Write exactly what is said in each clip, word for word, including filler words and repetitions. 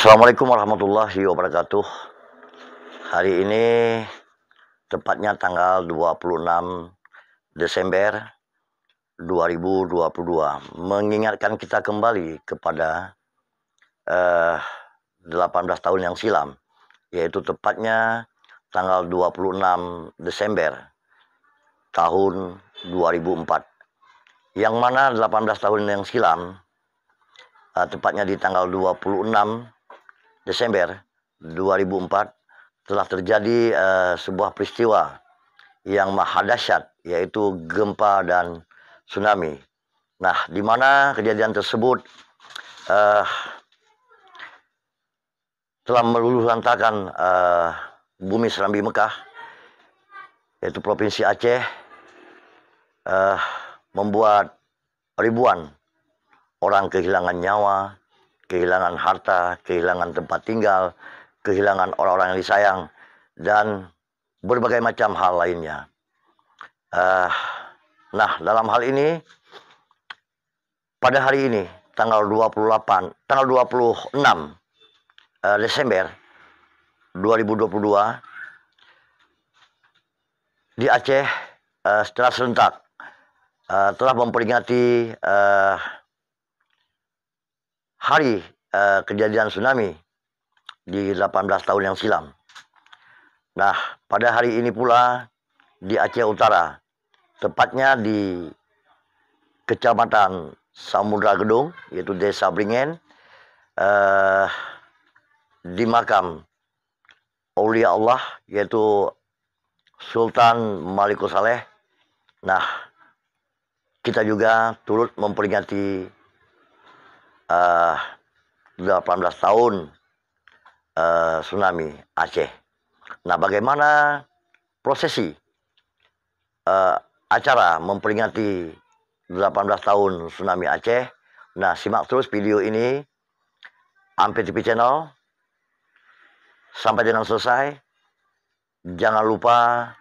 Assalamualaikum warahmatullahi wabarakatuh. Hari ini, tepatnya tanggal dua puluh enam Desember dua ribu dua puluh dua, mengingatkan kita kembali kepada, eh, delapan belas tahun yang silam, yaitu tepatnya tanggal dua puluh enam Desember tahun dua ribu empat. Yang mana delapan belas tahun yang silam, eh, tepatnya di tanggal dua puluh enam Desember dua ribu empat, telah terjadi, eh, sebuah peristiwa yang maha dahsyat, yaitu gempa dan tsunami. Nah, di mana kejadian tersebut, eh, telah meluluh lantakan, eh, bumi Serambi Mekah, yaitu Provinsi Aceh, eh, membuat ribuan orang kehilangan nyawa, kehilangan harta, kehilangan tempat tinggal, kehilangan orang-orang yang disayang, dan berbagai macam hal lainnya. Eh, nah, dalam hal ini, pada hari ini, tanggal dua puluh delapan, tanggal dua puluh enam, eh, Desember dua ribu dua puluh dua, di Aceh, eh, secara serentak, eh, telah memperingati, eh, hari, eh, kejadian tsunami di delapan belas tahun yang silam. Nah, pada hari ini pula di Aceh Utara, tepatnya di Kecamatan Samudra Gedong, yaitu Desa Bringen, eh, di makam aulia Allah, yaitu Sultan Malikussaleh. Nah, kita juga turut memperingati, eh, delapan belas tahun, eh, tsunami Aceh. Nah, bagaimana prosesi, eh, acara memperingati delapan belas tahun tsunami Aceh? Nah, simak terus video ini, Ampe T V Channel, sampai dengan selesai. Jangan lupa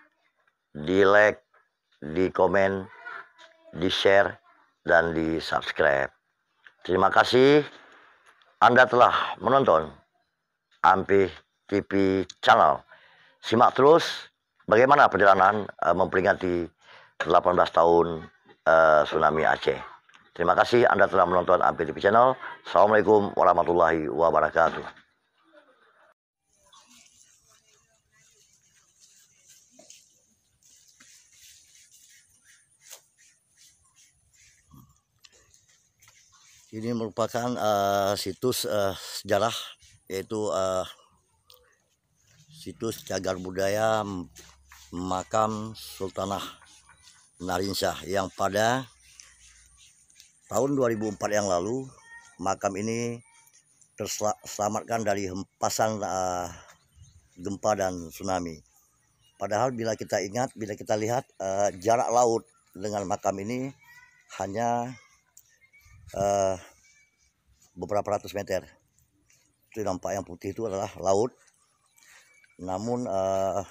di-like, di-komen, di-share, dan di-subscribe. Terima kasih Anda telah menonton Ampe T V Channel. Simak terus bagaimana perjalanan, eh, memperingati delapan belas tahun, eh, tsunami Aceh. Terima kasih Anda telah menonton Ampe T V Channel. Assalamualaikum warahmatullahi wabarakatuh. Ini merupakan, eh, situs, eh, sejarah, yaitu, eh, situs cagar budaya m-, makam Sultanah Narinsyah, yang pada tahun dua ribu empat yang lalu, makam ini tersela-, selamatkan dari hempasan, eh, gempa dan tsunami. Padahal bila kita ingat, bila kita lihat, eh, jarak laut dengan makam ini hanya, eh, beberapa ratus meter. Itu nampak yang putih itu adalah laut. Namun, eh,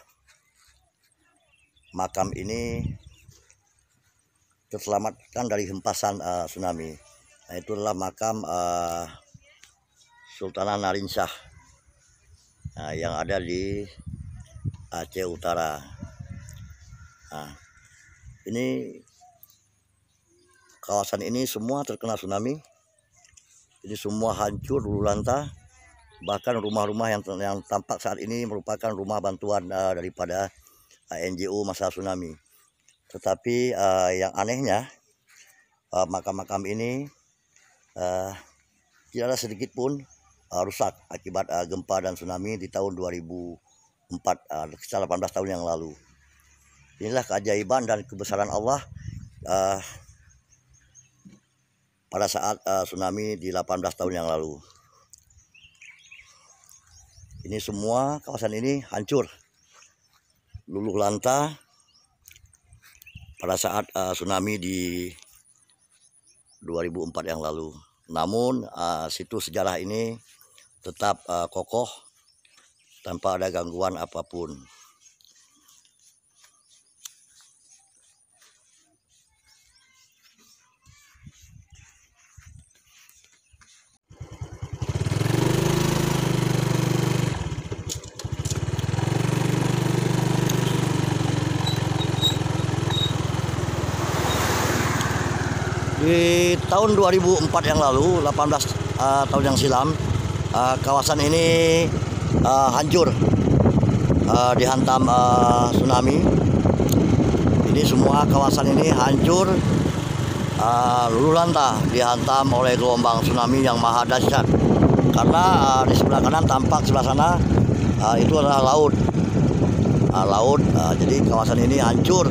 makam ini terselamatkan dari hempasan, eh, tsunami. Nah, itu adalah makam, eh, Sultanah Narinsyah, eh, yang ada di Aceh Utara. Nah, ini kawasan ini semua terkena tsunami. Ini semua hancur luluh lanta. Bahkan rumah-rumah yang, yang tampak saat ini merupakan rumah bantuan, eh, daripada, eh, N G O masa tsunami. Tetapi, eh, yang anehnya, eh, makam-makam ini, eh, tidak ada sedikit pun, eh, rusak akibat, eh, gempa dan tsunami di tahun dua ribu empat, eh, sekitar delapan belas tahun yang lalu. Inilah keajaiban dan kebesaran Allah, eh, pada saat, eh, tsunami di delapan belas tahun yang lalu. Ini semua kawasan ini hancur, luluh lanta pada saat, eh, tsunami di dua ribu empat yang lalu. Namun, eh, situs sejarah ini tetap, eh, kokoh tanpa ada gangguan apapun. Di tahun dua ribu empat yang lalu, delapan belas, eh, tahun yang silam, eh, kawasan ini, eh, hancur, eh, dihantam, eh, tsunami. Ini semua kawasan ini hancur, eh, luluh lantah dihantam oleh gelombang tsunami yang maha dahsyat. Karena, eh, di sebelah kanan tampak sebelah sana, eh, itu adalah laut. Ah, laut. Ah, jadi kawasan ini hancur.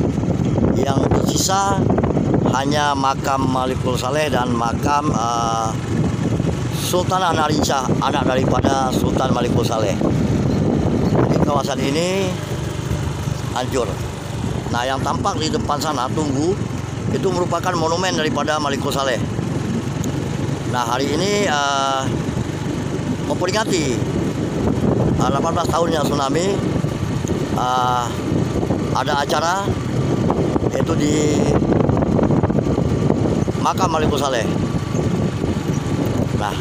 Yang tersisa hanya makam Malikul Saleh dan makam, ah, Sultanah Narinsyah, anak daripada Sultan Malikul Saleh. Jadi kawasan ini hancur. Nah, yang tampak di depan sana, tunggu, itu merupakan monumen daripada Malikul Saleh. Nah, hari ini, eh, memperingati, eh, delapan belas tahunnya tsunami, eh, ada acara, yaitu di makam Malikul Saleh. Nah,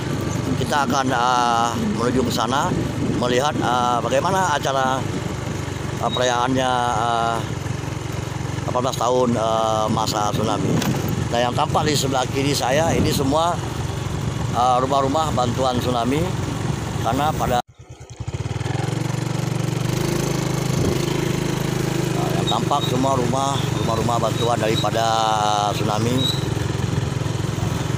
kita akan, eh, menuju ke sana melihat, eh, bagaimana acara, eh, perayaannya, eh, delapan belas tahun, eh, masa tsunami. Nah, yang tampak di sebelah kiri saya ini semua, eh, rumah-rumah bantuan tsunami, karena pada, nah, yang tampak semua rumah, rumah-rumah bantuan daripada tsunami.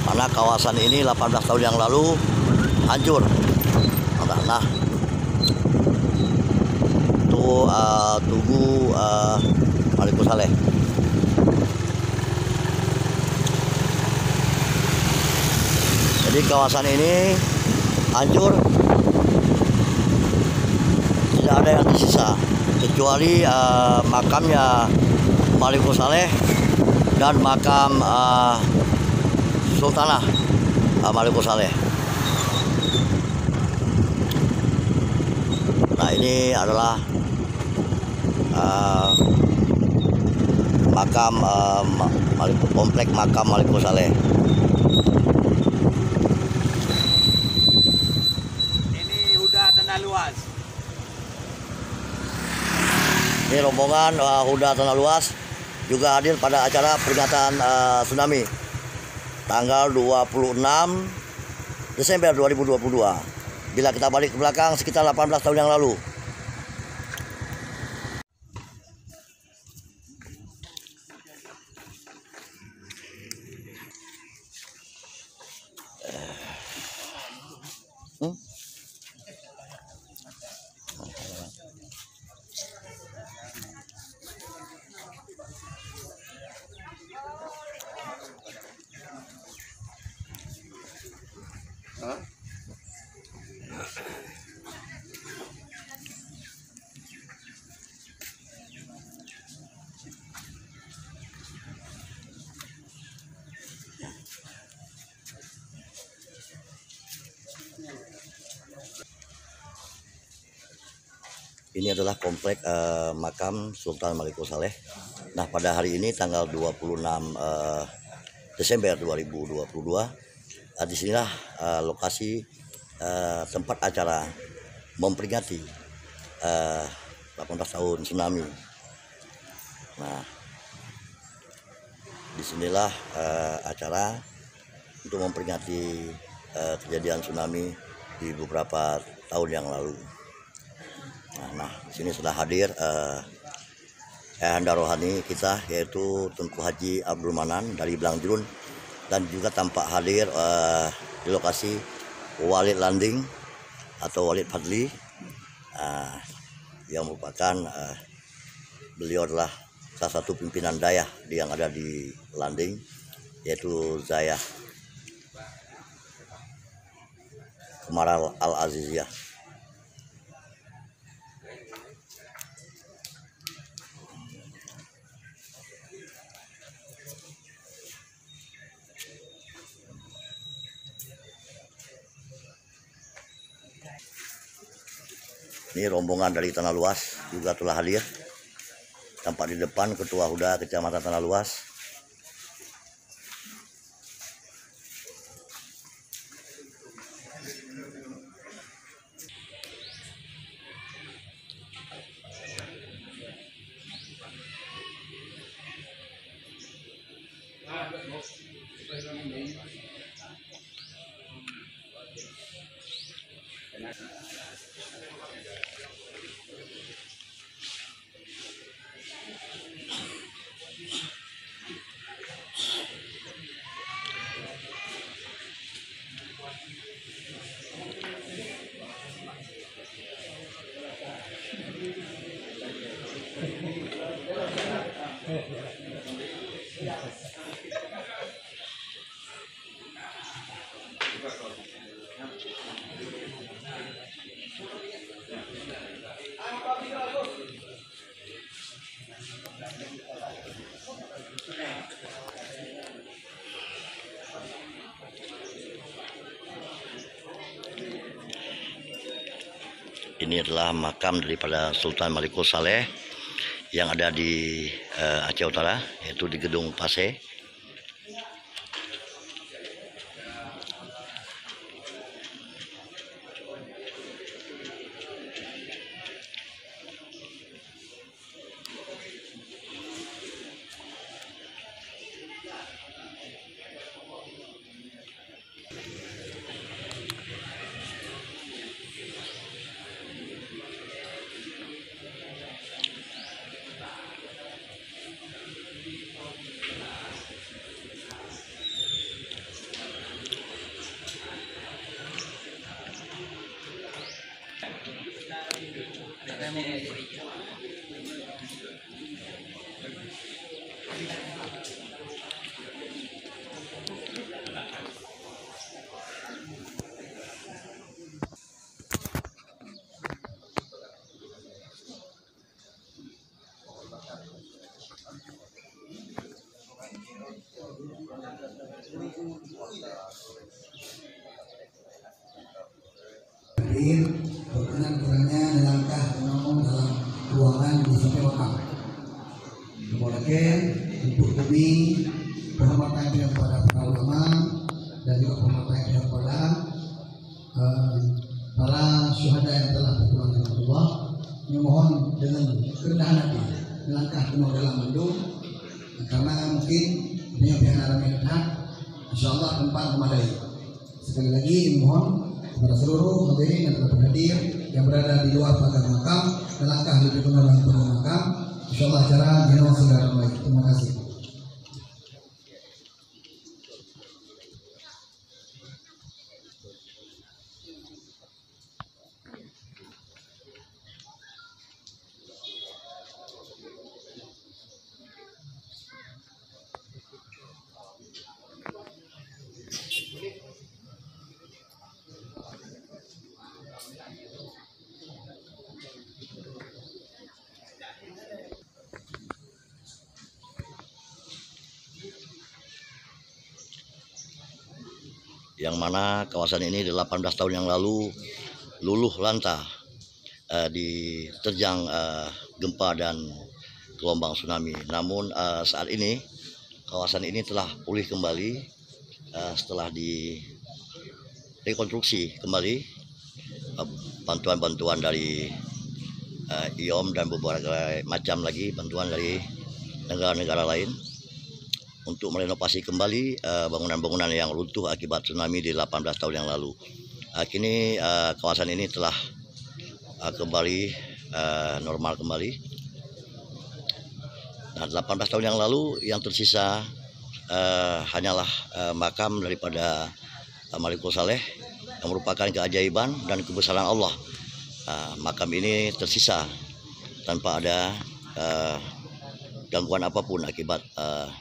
Karena kawasan ini delapan belas tahun yang lalu hancur. Nah, tu, eh, tugu, eh, Malikul Saleh. Jadi kawasan ini hancur, tidak ada yang tersisa kecuali, eh, makamnya Malikul Saleh dan makam, eh, Sultanah, eh, Malikul Saleh. Nah, ini adalah, eh, makam, eh, ma-, Malik-, komplek makam Malikul Saleh. Ini Huda Tanah Luas. Ini rombongan, eh, Huda Tanah Luas juga hadir pada acara peringatan, eh, tsunami tanggal dua puluh enam Desember dua ribu dua puluh dua. Bila kita balik ke belakang sekitar delapan belas tahun yang lalu. Ini adalah komplek, eh, makam Sultan Malikul Saleh. Nah, pada hari ini tanggal dua puluh enam, eh, Desember dua ribu dua puluh dua, eh, di sinilah, eh, lokasi, eh, tempat acara memperingati, eh, delapan belas tahun tsunami. Nah, di sinilah, eh, acara untuk memperingati, eh, kejadian tsunami di beberapa tahun yang lalu. Nah, nah, di sini sudah hadir, eh, ayahanda rohani kita, yaitu Teungku Haji Abdul Manan dari Blang Jruen, dan juga tampak hadir, eh, di lokasi Walid Landing atau Walid Fadli, eh, yang merupakan, eh, beliau adalah salah satu pimpinan dayah yang ada di Landing, yaitu Zayah Kemaral Al-Aziziyah. Ini rombongan dari Tanah Luas juga telah hadir. Tampak di depan Ketua Huda Kecamatan Tanah Luas. Ini adalah makam daripada Sultan Malikus Saleh yang ada di, eh, Aceh Utara, yaitu di Gedong Pasé. Hadir, berkenan kiranya melangkah keunoe dalam ruangan di sampéng makam. Kemudian, untuk kami, penghormatan kepada para ulama dan juga penghormatan kepada eh, para syuhada yang telah berpulang ke Allah, kami mohon dengan kerendahan hati melangkah keunoe dalam mandum, karena mungkin banyak pihak ramai that, insya Allah tempat memadai. Sekali lagi, mohon kepada seluruh hadirin yang telah berhadir, yang berada di luar pagar makam, melangkah lebih keunoe dalam pagar makam. Insya Allah acara jinoe segera dimulai. Terima kasih. Yang mana kawasan ini delapan belas tahun yang lalu luluh lanta, eh, diterjang, eh, gempa dan gelombang tsunami. Namun, eh, saat ini kawasan ini telah pulih kembali, eh, setelah direkonstruksi kembali, eh, bantuan-bantuan dari, eh, IOM dan beberapa macam lagi bantuan dari negara-negara lain untuk merenovasi kembali, eh, bangunan-bangunan yang runtuh akibat tsunami di delapan belas tahun yang lalu. Eh, kini, eh, kawasan ini telah, eh, kembali, eh, normal kembali. Nah, delapan belas tahun yang lalu yang tersisa, eh, hanyalah, eh, makam daripada, eh, Malikus Saleh yang merupakan keajaiban dan kebesaran Allah. Eh, makam ini tersisa tanpa ada, eh, gangguan apapun akibat, eh,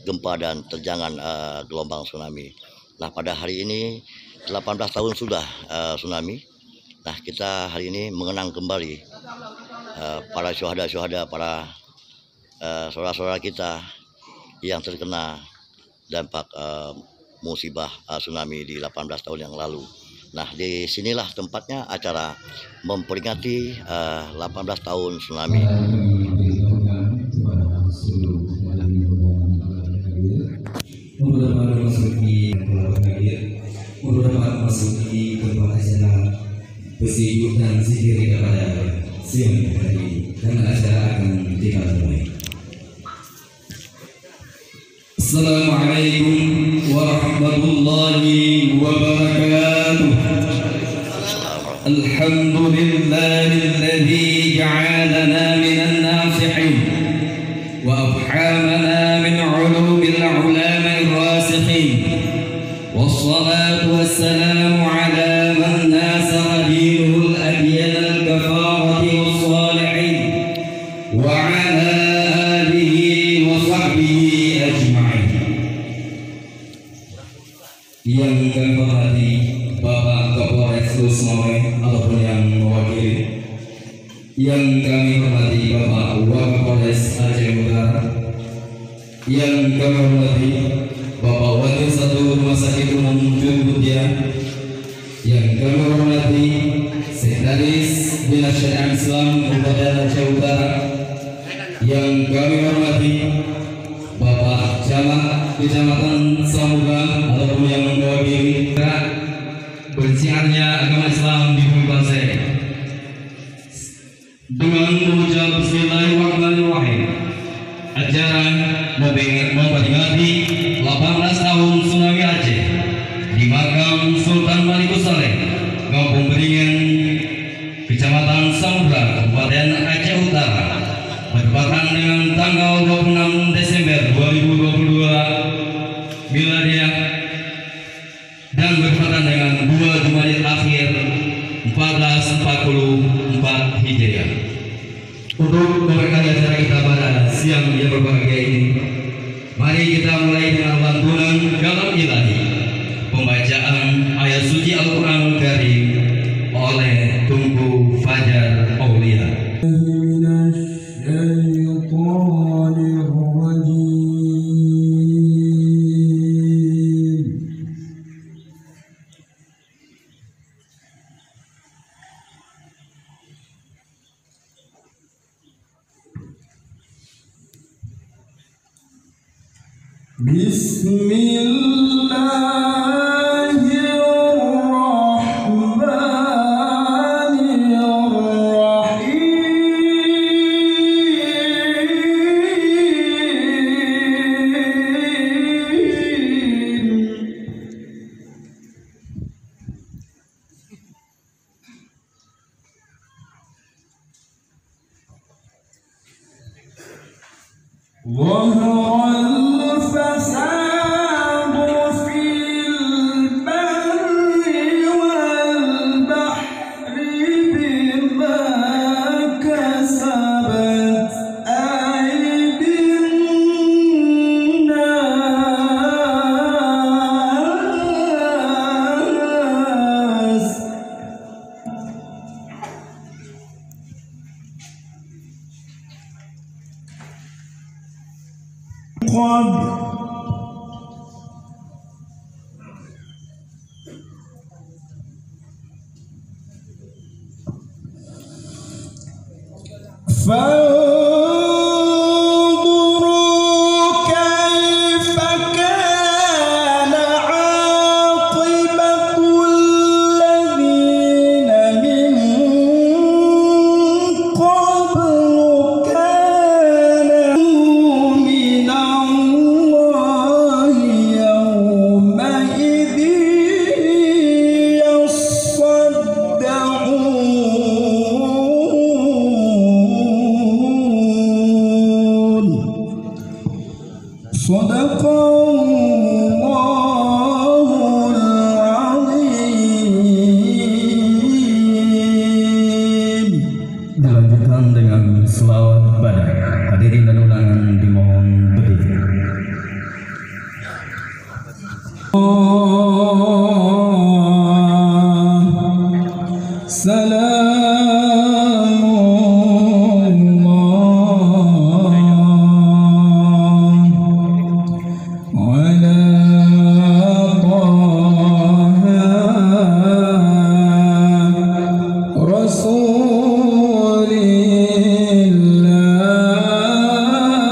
gempa dan terjangan, eh, gelombang tsunami. Nah, pada hari ini delapan belas tahun sudah, eh, tsunami. Nah, kita hari ini mengenang kembali, eh, para syuhada-syuhada, para, eh, saudara-saudara kita yang terkena dampak, eh, musibah, eh, tsunami di delapan belas tahun yang lalu. Nah, di sinilah tempatnya acara memperingati, eh, delapan belas tahun tsunami. Untuk dapat memasuki tempat hadir, untuk dapat memasuki tempat acara, bersujud dan zikir kepada Sang Tuhan, karena acara akan kita mulai. Assalamualaikum warahmatullahi wabarakatuh. الحمد لله الذي جعلنا من الناصحين وأفحمنا من علوم العلماء الراسخين، والصلاة والسلام على من ناصح دينه الأديان الكفرة والصالحين، Hormati Bapak Wakapolres Aceh Utara, yang kami hormati Bapak Wakil Satu Rumah Sakit Umum Tun Mutia, yang kami hormati Sekretaris Dinas Syariah Islam Kabupaten Aceh Utara, yang kami hormati Bapak Camat Kecamatan Samudra ataupun yang mewakili. Bersiarnya agama Islam di Bumi Pasai. Dengan mengucap Bismillahirrahmanirrahim, acara memperingati delapan belas tahun Tsunami Aceh di makam Sultan Malikussaleh, Kampung Beringin, Kecamatan Samudra, Kabupaten Aceh Utara, bertepatan dengan tanggal dua puluh enam Desember dua ribu dua puluh dua Miladiah, dan bertepatan dengan dua Jumadil Akhir empat belas empat puluh empat Hijriah. Untuk memberkati acara kita pada siang yang berbahagia ini, mari kita mulai dengan lantunan kalam ilahi, pembacaan ayat suci Al-Quran Karim oleh Teungku Fajar Aulia. بسم الله الرحمن الرحيم. ظهر الفساد في البر والبحر بما كسبت أيدي الناس. قد فانظروا كيف كان عاقبة الذين من قبل. كان من الله يومئذ يصدعون. صدق الله العظيم. Dilanjutkan dengan selawat Badar. Hadirin dan undangan dimohon berdiri. سلام الله على طه رسول الله.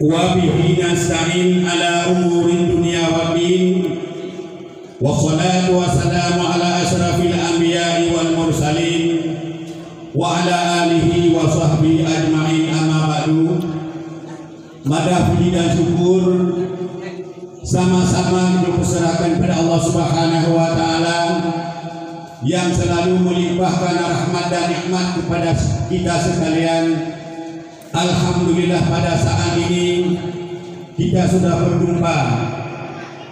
Wa bihi nasta'in ala umurid dunya waddin. Wassalatu wassalamu ala asyrafil anbiya'i wal mursalin wa ala alihi wa sahbihi ajma'in, amma ba'du. Madah puji dan syukur sama-sama kita perserahkan kepada Allah Subhanahu wa Ta'ala yang selalu melimpahkan rahmat dan nikmat kepada kita sekalian. Alhamdulillah, pada saat ini kita sudah berjumpa,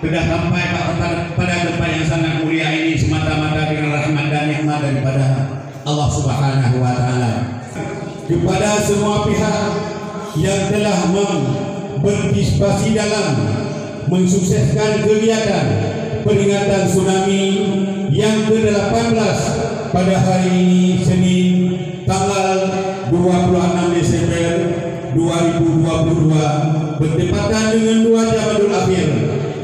sudah sampai pada, pada tempat yang sangat mulia ini semata-mata dengan rahmat dan nikmat daripada Allah Subhanahu wa Ta'ala. Kepada semua pihak yang telah mem-, berpartisipasi dalam mensukseskan kegiatan peringatan tsunami yang kedelapan belas pada hari ini, Senin, tanggal dua puluh enam Desember dua ribu dua puluh dua, bertepatan dengan dua Jamadul Akhir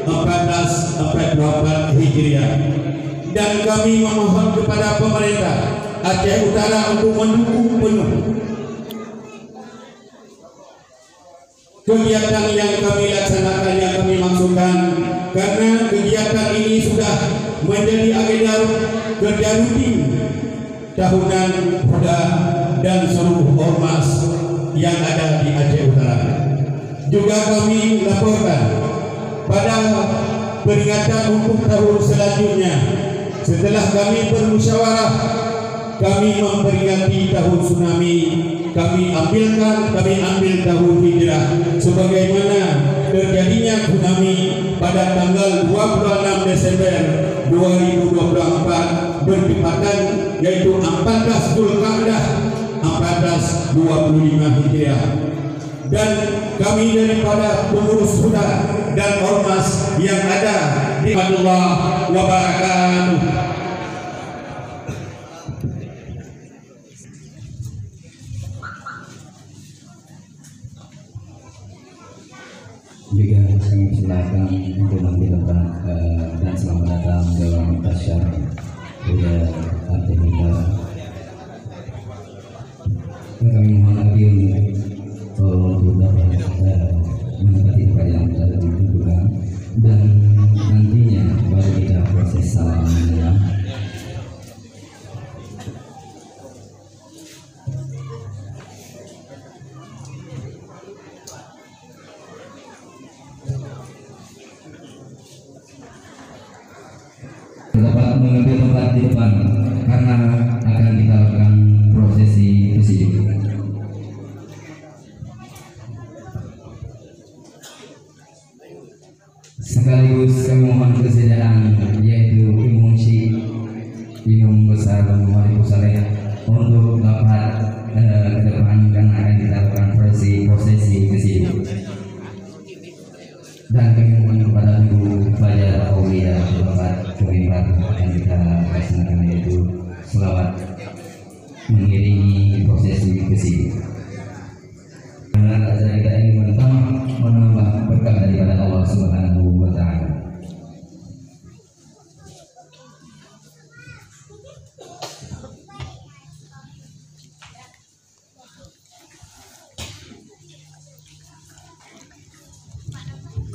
empat belas empat puluh empat Hijriah. Dan kami memohon kepada pemerintah Aceh Utara untuk mendukung penuh kegiatan yang kami laksanakan, yang kami maksudkan, karena kegiatan ini sudah menjadi agenda kerja rutin tahunan Huda dan seluruh ormas yang ada di Aceh Utara. Juga kami laporkan, pada peringatan untuk tahun selanjutnya, setelah kami bermusyawarah, kami memperingati tahun tsunami, kami ambilkan, kami ambil tahun hijrah sebagaimana terjadinya tsunami pada tanggal dua puluh enam Desember dua ribu dua puluh empat bertepatan, yaitu empat belas Zulkaadah empat belas dua puluh lima Hijriah. Dan kami daripada pengurus Huda dan ormas yang ada di Abdullah wabarakatuh. Juga kami persilakan untuk mengambil tempat, eh, dan selamat datang dalam acara Huda Aceh Utara. Kami mohon lagi untuk, eh, untuk dapat, eh, menempati tempat yang telah ditentukan, dan nantinya baru kita proses salamnya. Dapat mengambil tempat di depan karena akan kita lakukan prosesi ke sini. Sekaligus kami mohon kesediaan, yaitu Imum Syik, Imum Besar Malikussaleh, untuk dapat, eh, ke depan karena akan kita lakukan prosesi, prosesi ke sini. Dan kami mohon kepada Ibu Fajar Aulia dapat kami akan kita laksanakan, yaitu selawat mengiringi prosesi ke sini. Karena acara kita ini menambah, menambah berkah daripada Allah Subhanahu wa Ta'ala.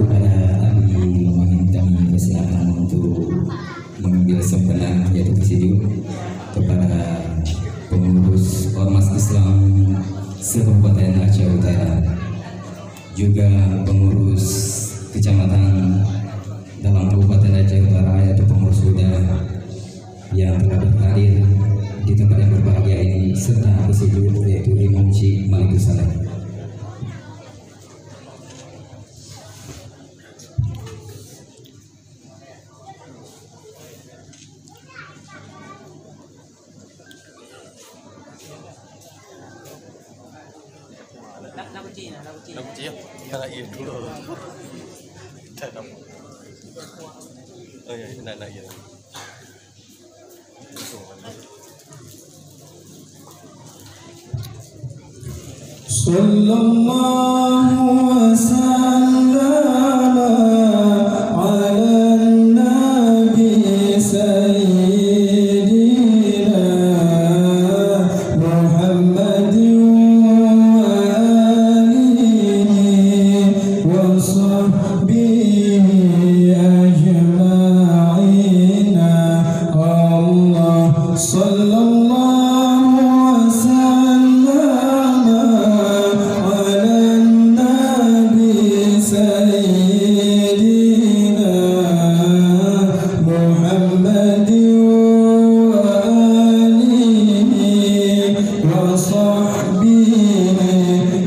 Kepada Abi Romahin kami persilakan untuk mengambil sempena, yaitu tersejuk kepada pengurus Ormas Islam se-Kabupaten Aceh Utara, juga pengurus kecamatan dalam Kabupaten Aceh Utara, yaitu pengurus Huda yang telah berhadir di tempat yang berbahagia ini, serta tersejuk, yaitu Imum Syik Malikussaleh. Nak, nak kunci, nak, nak kunci. Nak kunci, ya? Ya, nak, ya, dulu. Dah, dah. Oh, ya, nak, nak, ya. Sallallahu wasallam ala nabi sayyidina وصحبه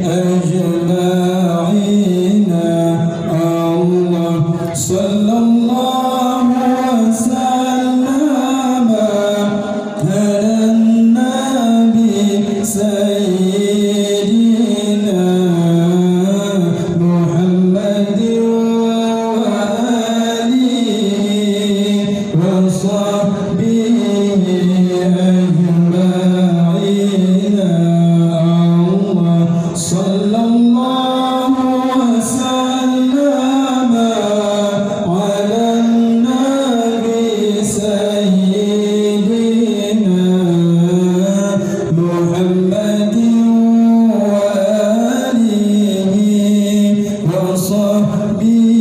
أجمعين. الله صلى الله وسلم على النبي سيدنا محمد وآله وصحبه أجمعين. الله صلى الله وسلم على النبي سيدنا محمد وآله وصحبه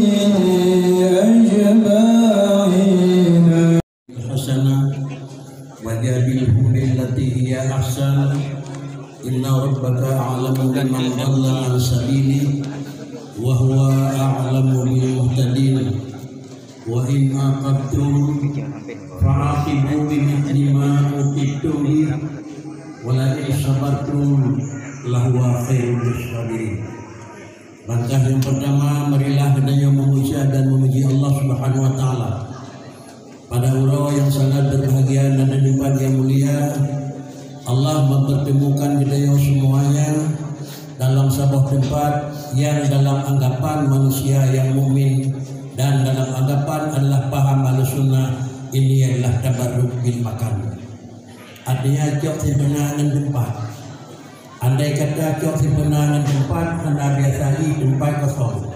أجمعين. حسنة وجادلهم بالتي هي أحسن إن ربك أعلم بمن ضل عن سبيله وهو أعلم بالمهتدين. وإن عاقبتم فعاقبوا بمثل ما عوقبتم به ولئن صبرتم لهو خير للصابرين. Langkah yang pertama, marilah geutanyoe memuja dan memuji Allah Subhanahu wa Taala. Pada uroe yang sangat berbahagia dan di tempat yang mulia, Allah mempertemukan geutanyoe semuanya dalam saboh tempat yang dalam anggapan manusia yang mukmin dan dalam anggapan adalah paham Ahlussunnah, ini adalah tabarruk bil makan. Artinya, cok sibeuna ngon tempat. Andai kata cok sibeuna ngon tempat, hana biasa jih tempat kosong.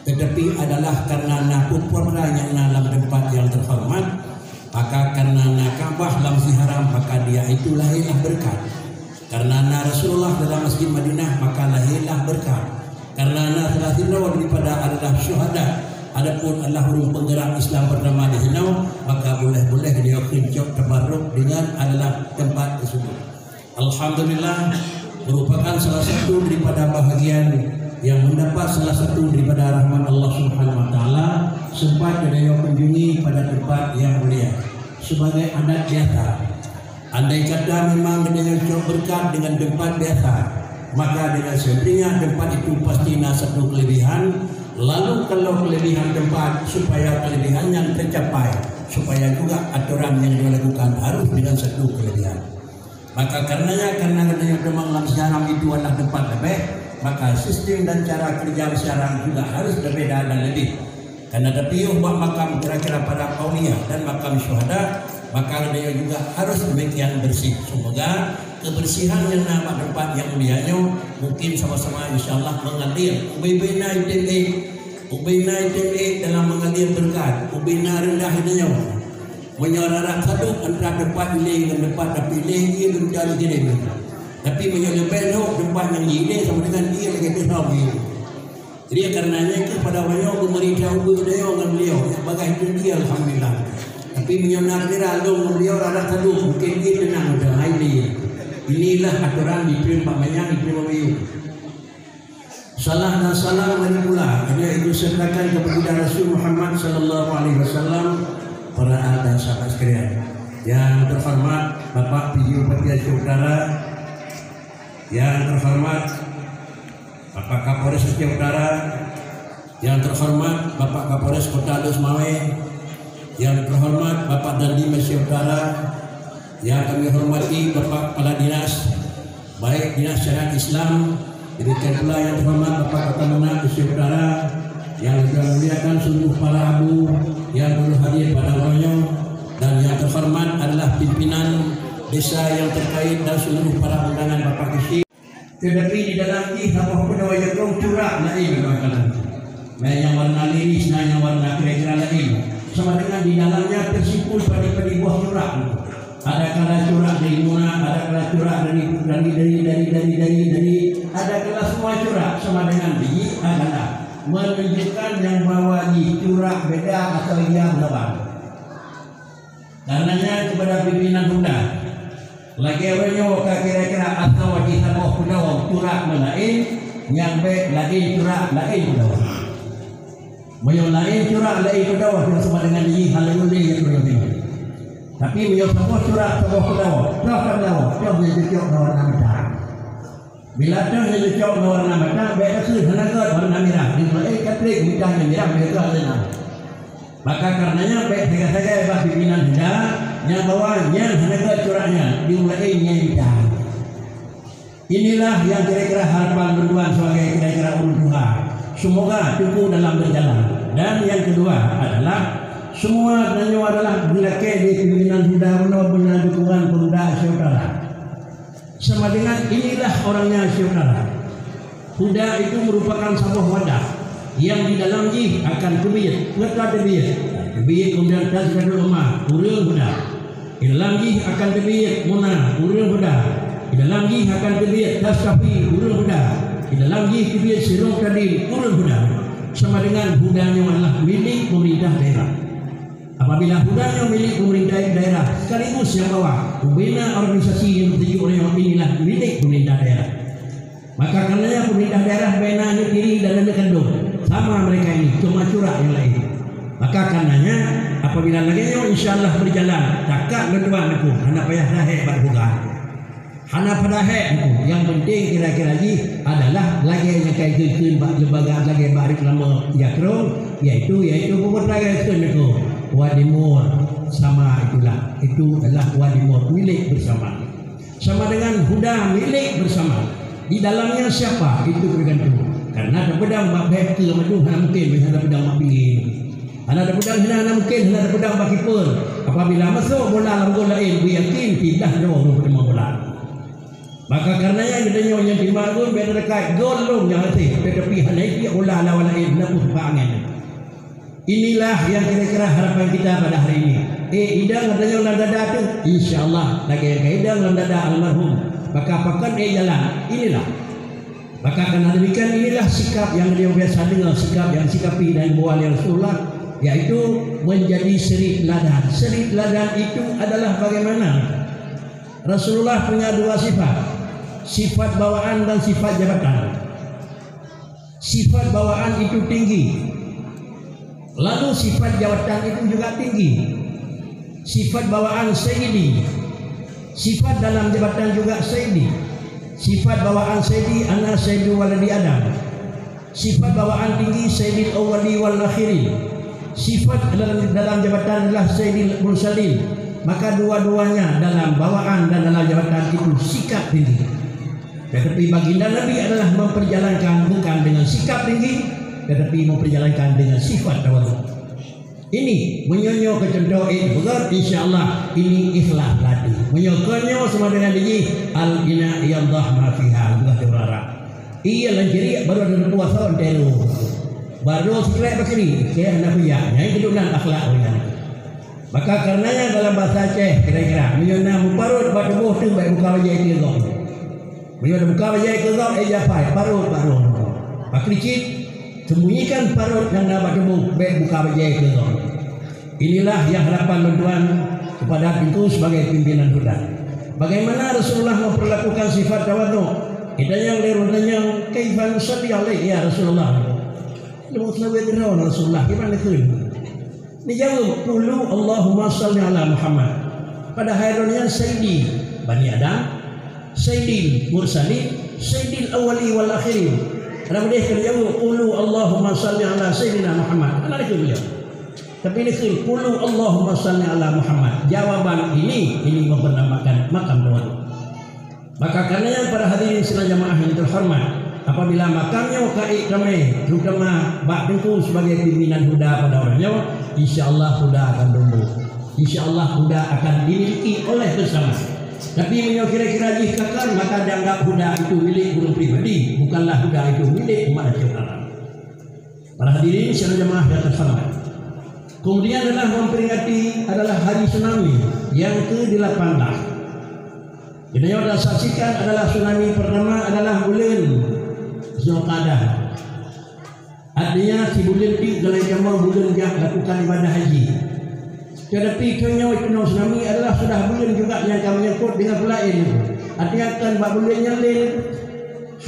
Tetapi adalah karena na putra nyang na lam tempat yang terhormat, maka karena na Ka'bah lam Masjid Haram, maka dia itu lahirlah berkat. Karena na Rasulullah dalam Masjid Madinah, maka lahirlah berkat. Karena na salah sidroe daripada adalah syuhada, adapun adalah ureuëng penggerak Islam pertama di sinoe, maka boleh-boleh dia kheun cok tabarruk dengan adalah tempat tersebut. Alhamdulillah, merupakan salah satu daripada bahagian yang mendapat salah satu daripada rahmat Allah Subhanahu wa Taala, sempat geutanyoe kunjungi pada tempat yang mulia. Sebagai adat biasa, andai kata memang geutanyoe cok berkat dengan tempat biasa, maka dengan sendirinya tempat itu pasti na satu kelebihan. Lalu kalau kelebihan tempat, supaya kelebihan nyan tercapai, supaya juga aturan yang dilakukan harus dengan satu kelebihan. Maka karenanya, karena geutanyoe teumang lam Masjid Haram itu adalah tempat leubeh, maka sistem dan cara kerja Masjid Haram juga harus berbeda dan lebih. Karena tapiôh bak makam kira-kira para aulia dan makam syuhada, maka geutanyoe juga harus demikian bersih. Semoga kebersihan yang na bak tempat yang mulia nyoe mungkin sama-sama, insya Allah, mengalir. Ubé-ubé na item ék, ubé na item ék dalam mengalir berkat, ubé na rendah geutanyoe. Meunyoe rara sadub antara tempat ilée ngon tempat tapi ilée, ié lom cari jeuet. Tapi meunyoe leubeh lhok tempat nyang ilée sama dengan ié lagée teuh lom ié. Jadi, karena nyan keuh pada uroe nyoe geumeurintah ubé geutanyoe ngon beliau, nyan bagaih teuk ié, alhamdulillah. Tapi meunyoe na kira lom ngon beliau rara sadub, mungkin ié teunang udah, hai ilée. Inilah aturan di Peureumpak Manyang, di Peureumpak Manyang. Salam dan salam mari pula, yaitu sertakan kepada Rasul Muhammad sallallahu alaihi wasallam, para ahli dan sahabat sekalian. Yang terhormat Bapak P J Bupati Aceh Utara, yang terhormat Bapak Kapolres Aceh Utara, yang terhormat Bapak Kapolres Kota Lhokseumawe, yang terhormat Bapak Dandim Aceh Utara, yang kami hormati Bapak Kepala Dinas, baik Dinas Syariat Islam, demikian pula yang terhormat Bapak Kapolda Aceh Utara, yang juga muliakan seluruh para abu yang turut hadir pada uroe nyoe, dan yang terhormat adalah pimpinan desa yang terkait dan seluruh para undangan Bapak Geuchik. Tetapi di dalam jih saboh peunoh nyang curak laén, kadang-kadang. Laén nyang warna liris, na nyang warna kira-kira laén. Sama dengan di dalamnya tersimpul padi-padi buah curak. Ada kala curak dari Muna, ada kala curak dari, dari, ada kala semua curak sama dengan biji adalah menunjukkan yang bahwa jih curak beda atau yang lawan. Karenanya kepada pimpinan muda, lagée uroe nyoe ka kira-kira asai jih saboh peunoh curak meulaén, nyang bék laén curak laén peunoh. Meunyoe laén curak laén peunoh, nyoe sama dengan jih hana lé nyang peunoh. Tapi meunyoe saboh curak saboh peunoh, peunoh ka peunoh, peunoh nyang cocok ngon warna mita. Bila toh nyang cocok ngon warna mata, bèk takheun hana gèt warna mirah. Di mulai, eh, ka trép mita nyang mirah, bèk gèt lé na. Maka kareuna nyan, bèk sagai-sagai bak pimpinan huda nyang bahwa nyan hana gèt corak nyan, di mulai, eh, nyang mita. Inilah yang kira-kira harapan lôn tuan sebagai kira-kira ureueng tuha. Semoga teungku dalam berjalan. Dan yang kedua adalah, semua tanyoe adalah geulakèe di pimpinan huda, beuna-beuna dukungan pemuda Asia Utara. Sama dengan inilah orangnya Asia Utara. Huda itu merupakan saboh wadah yang di dalam jih akan teubiet, peue teubiet. Teubiet kemudian tazkiyatun ummah, ureueng huda. Di dalam jih akan teubiet muna, ureueng huda. Di dalam jih akan teubiet tastafi, ureueng huda. Di dalam jih teubiet sirok tadil, ureueng huda. Sama dengan huda nyoe adalah milék pemerintah daerah. Apabila huda nyoe milék pemerintah daerah, sekaligus nyang bahwa pembina organisasi nyang teutuju nyoe inilah milék pemerintah daerah. Maka kareuna nyan, pemerintah daerah bèk na aneuk tiri dan aneuk kandông, sama mereka ini, cuma corak nyang laén. Maka kareuna nyan, apabila lagèe nyoe insya Allah berjalan, takat lôn tuan Teungku, hana payah tahèk bak buka. Hana payah tahèk Teungku, nyang penting kira-kira jih adalah lagèe nyang ka ikheun bak lembaga lagèe bak reklame Jakrong, yaitu, yaitu bubuet lagèe kheun Teungku, Wadimor sama itulah, itu adalah Wadimor milék bersama. Sama dengan huda milék bersama. Di dalamnya siapa? Itu tergantung. Karena tapeudong bak bèk keu mandum hana mungkin, hana tapeudong bak pingin. Hana tapeudong hina hana mungkin, hana tapeudong bak kiper. Apabila masuk bola lam gol laén, beuyakin pindah droe ureueng peuteumé bola. Maka kareuna nyan geutanyoe nyang timang gol bèk teudekat gol lom nyang até, tetapi hana ipiek bola lawan laén, na pun bak angén. Inilah yang kira-kira harapan kita pada hari ini. Eh, idang geutanyoe lam dada tu, insya Allah, lagèe nyang ka idang lam dada almarhum. Maka pakon eh jalan, inilah. Maka karena demikian, inilah sikap yang beliau biasa dengar, sikap yang disikapi dan dibawa oleh Rasulullah, yaitu menjadi suri teladan. Suri teladan itu adalah bagaimana Rasulullah punya dua sifat, sifat bawaan dan sifat jabatan. Sifat bawaan itu tinggi, lalu sifat jabatan itu juga tinggi. Sifat bawaan sayyidi, sifat dalam jabatan juga sayyidi. Sifat bawaan sayyidi, ana sayyidu waladi Adam. Sifat bawaan tinggi, sayyidil awwali wal akhirin. Sifat dalam, dalam jabatan adalah sayyidil mursalin. Maka dua-duanya dalam bawaan dan dalam jabatan itu sikap tinggi. Tetapi baginda Nabi adalah memperjalankan bukan dengan sikap tinggi, tetapi memperjalankan dengan sifat tawadhu. Ini, meunyoe nyoe keu contoh, eh, beugöt, insya Allah, ini ikhlas hati. Meunyoe kon nyoe sama dengan dijih, al-ina yadhah ma fiha, beugöt urara. Iya, lam ciri baru ada puasa, entero. Baru sikrek bakri, keh, hana kuyak. Nyai kedunan akhlak orang. Maka kareuna nyan dalam bahasa Aceh, kira-kira, meunyoe na meuparot bak tuboh tu, bèk buka bajèe keu gob. Meunyoe buka bajèe keu gob, eh, japai, parot, parot. Bak kricit, sembunyikan parot nyang na bak tuboh, bèk buka bajèe keu gob. Inilah yang harapan lôn tuan kepada Teungku sebagai pimpinan huda. Bagaimana Rasulullah memperlakukan sifat tawadhu? Kita nyang lé ureueng nyan, "Kaifa nusalli alaik, ya Rasulullah?" Lôn seulaweuet droe Rasulullah, gimana kheun? Dijaweueb, "Qulu Allahumma salli ala Muhammad." Padahai droe nyan sayyidi bani Adam, sayyidil mursalin, sayyidil awwali wal akhirin. Lam hadis ka dijaweueb, "Qulu Allahumma salli ala sayyidina Muhammad." Hana dikheun beliau. Tapi dikheun, "Qulu Allahumma salli ala Muhammad." Jawaban ini, ini memperlambangkan makam tawadhu. Maka karena nyan, para hadirin sidang jamaah yang terhormat, apabila makam nyoe ka ék tamé, terutama bak Teungku sebagai pimpinan huda pada ureueng nyoe, insya Allah huda akan tumbuh. Insya Allah huda akan dimiliki oleh bersama. Tapi meunyoe kira-kira jih ka kon, maka dianggap huda itu milék ureueng pribadi, bukanlah huda itu milék umat Aceh Utara. Para hadirin sidang jamaah yang terhormat. Kemudian adalah memperingati adalah hari tsunami yang kedelapan belas. Kita yang dah saksikan adalah tsunami pertama adalah bulan Zulqa'dah. Artinya, si bulan tu dalam jamaah bulan jak lakukan ibadah haji. Tetapi, keunoe tsunami adalah sudah bulan juga yang kami nyangkut dengan bulan ini. Artinya, kan bak bulan yang lain,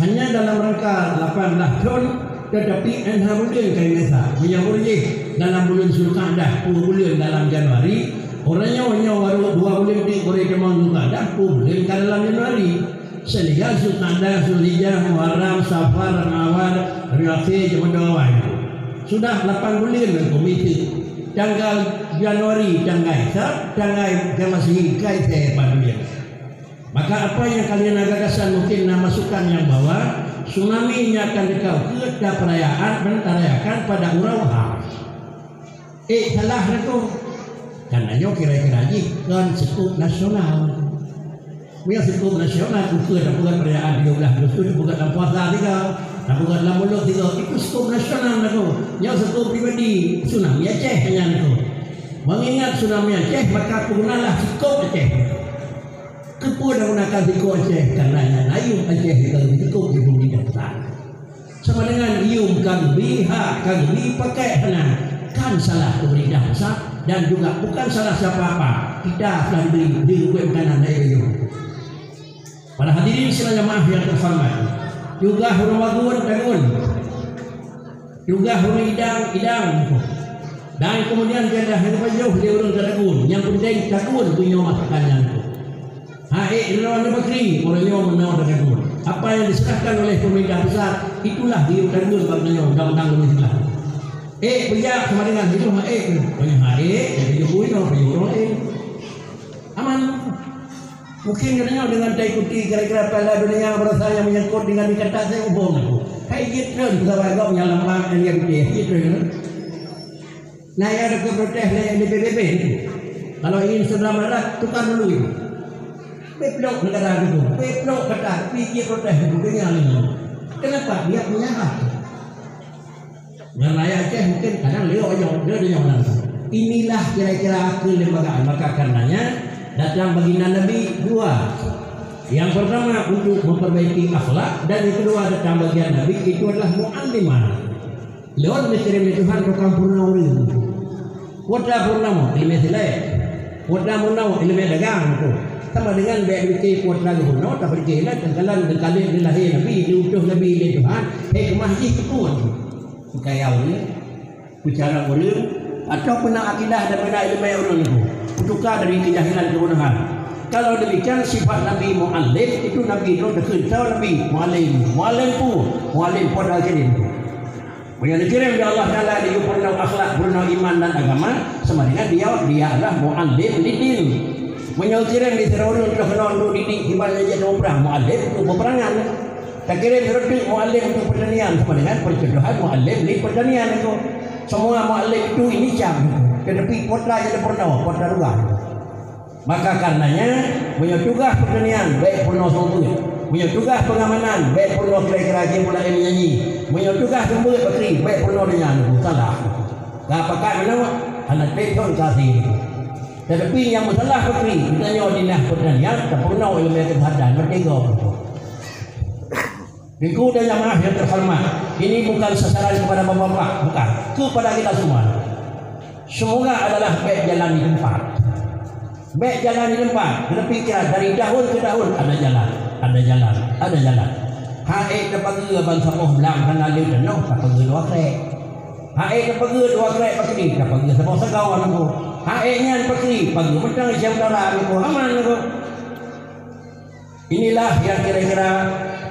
hanya dalam rangka lapan belas thon, tetapi enam bulan kami masa. Meunyoe jih dalam bulan Zulqa'dah, peuet bulan dalam Januari, ureueng nyoe, nyoe baru dua bulan di ureueng teuma Zulqa'dah, peuet bulan ka dalam Januari. Sehingga Zulqa'dah, Zulhijjah, Muharram, Safar, Ramadan, Rabiul Akhir, Jumadal Awal. Sudah lapan buleuen Teungku miseue. Tanggal Januari, tanggai sa-, tanggai Masehi, kai teuh lapan buleuen. Maka apa yang kalian ada gagasan mungkin na masukan nyang bahwa tsunami nyan akan teuka ukeue tapeurayaan dan tarayakan pada uroe Ahad. Eh, salah Teungku. Karena nyoe kira-kira jih kon seukup nasional. Meunyoe seukup nasional, ukeue tapeugöt perayaan tujoh belas Agustus, tapeugöt lam puasa sigoe, tapeugöt lam mulod sigoe, itu seukup nasional Teungku. Nyoe seukup pribadi, tsunami Aceh nyan Teungku. Mengingat tsunami Aceh, maka peugunalah seukup Aceh. Keupeue tagunakan seukup Aceh? Karena nyan na yuem Aceh nyang ka geuseukup di pemerintah pusat. Sama dengan yuem ka geubri, hak ka geubri, pakai hana. Kan salah pemerintah pusat dan juga bukan salah siapa-apa. Kita sudah diberi, diberi makanan dari yuem. Para hadirin sidang jamaah yang terhormat, tugaih ureueng bagun, tagun. Tugaih ureueng idang, idang. Dan kemudian gadah nyang pajoh lé ureueng tatagun. Nyang penting tagun meunyoe masakan nyan. Hai droeneuh bakri, uroe nyoe meunoe tatagun. Apa yang diserahkan oleh pemerintah pusat, itulah geuyue tagun bak meunyoe undang-undang lôn silah. Eh, peujak sama dengan hidup hai, eh, banyak hai, eh, jadi bui, oh, bui orang lain. Aman. Mungkin katanya dengan taikuti kira-kira Piala Dunia berasa yang menyangkut dengan dikata saya hubung aku. Hai jitreun sahabat gop nyang lambat dan dia gede, jitreun. Nah, ya ada protes dari P B B. Kalau ingin segera marah, tukar dulu itu. Beblok negara itu, beblok kata, pikir protes itu, dengar ini. Kenapa? Dia punya hak. Ngon rakyat Aceh mungkin kadang liok nyoe, liok nyoe nan. Inilah kira-kira kelembagaan. Maka karenanya datang baginda Nabi dua. Yang pertama untuk memperbaiki akhlak dan yang kedua datang bagian Nabi itu adalah muallimah. Lewat dikirim oleh Tuhan tukang purna ureueng. Kuota purna mo, ileumèe silèe. Kuota purna mo, ileumèe dagang tu. Sama dengan bèk dipike kuota gubernur, tapi dikira lah, tengkalan, tengkalan dilahé Nabi, diutus Nabi lé Tuhan, hikmah jih keu peue? Peucaya ureueng, peucara ureueng, atau peuna akidah dan peuna ileumèe ureueng nyoe, peutuka dari keujahilan keubodohan. Kalau demikian, sifat Nabi Muallim itu Nabi itu dikheun tau Nabi Muallim, Muallim peue, Muallim Quran Karim. Meunyoe dikirém lé Allah Taala di peurunoe akhlak, peurunoe iman dan agama, sama dengan dia, dia adalah Muallim lid din. Meunyoe kirém di sidroe ureueng troh keunoe untuk didik, ibarat jeuet muprang, Muallim untuk peperangan. Takirém sidroe teuk muallim untuk pertanian, sama dengan percontohan muallim di pertanian itu. Semua muallim itu ini cam, tetapi pota jadi purnoe, pota luar. Maka karenanya, meunyoe tugaih pertanian, bèk purnoe seumeubeuet. Meunyoe tugaih pengamanan, bèk purnoe kira-kira jih mulai menyanyi. Meunyoe tugaih seumeubeuet bakri, bèk purnoe deunyan, salah. Ka pakat meunoe, hana trép thon ka si. Tetapi nyang meusalah bakri, geutanyoe dinas pertanian, tapurnoe ileumèe keusehatan, meuteugom. Teungku dan jamaah yang terhormat, ini bukan sasaran kepada bapak-bapak, bukan. Kepada kita semua. Semoga adalah bèk jalan di tempat. Bèk jalan di tempat. Berpikir dari tahun ke tahun ada jalan, ada jalan, ada jalan. Hai tapageue ban saboh blang hana lé tanoh, tapageue dua krek. Hai tapageue dua krek pakri, tapageue saboh sagoe nangku. Hai nyan pakri, pageue mantong Asia Utara nangku. Aman nangku. Inilah yang kira-kira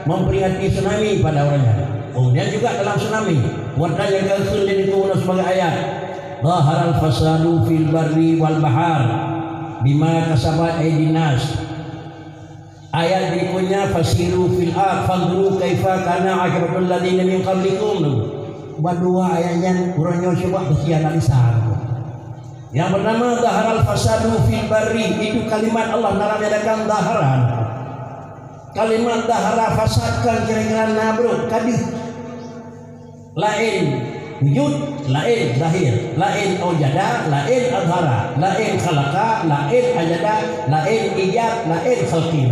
memperingati tsunami pada orang nyan. Kemudian juga dalam tsunami, buat nyang ka kheun di situ sebagai ayat, "Zaharal fasadu fil barri wal bahar bima kasabat aydin nas." Ayat berikutnya, "Fasiru fil ard fanzuru kaifa kana aqibatul ladzina min qablikum." Bak dua ayat nyan, uroe nyoe cuba beusianalisa. Yang pertama, zaharal fasadu fil barri, itu kalimat Allah dalam nyatakan zahara. Kalimat zahara fasad kan kira-kira na brok, ka deuh. Laén wujud, laén zahir, laén aujada, laén azhara, laén khalaqa, laén ajada, laén ijad, laén khalqi.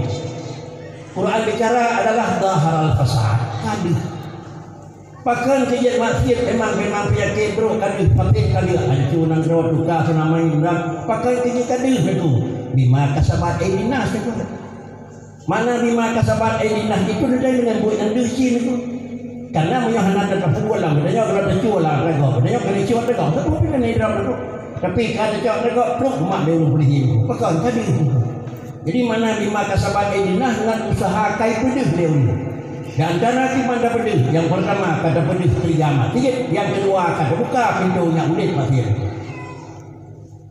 Quran bicara adalah zaharal fasad, ka deuh. Pakon keu jeuet maksiet memang, memang peunyakét brok ka deuh, patéh ka deuh, hanco nanggroe, tuka seunamai urang. Pakon keu jeuet ka deuh nangku? Bima kasabat aydin nas nangku. Mana bima kasabat aydin nas itu teuntèe deungon buet nyang deuh cit nangku. Karena meunyoe hana tatapeubuet lam geutanyoe, kalau tacue lam ragôk, geutanyoe keuneuk cot ragôk, tapi keuneuk idrop nangku. Tapi ka tacot ragôk, trok mak deuh ureueng polisi nangku. Pakon ka deuh nangku. Jadi, mana bima kasabat aidin nas, ngon useuha ka ipeudeuh lé ureuëng. Di antara kiban tapeudeuh, nyang peurtama ka tapeudeuh keureuja masjid, nyang keudua ka tabuka pintoe nyang udeb masjid.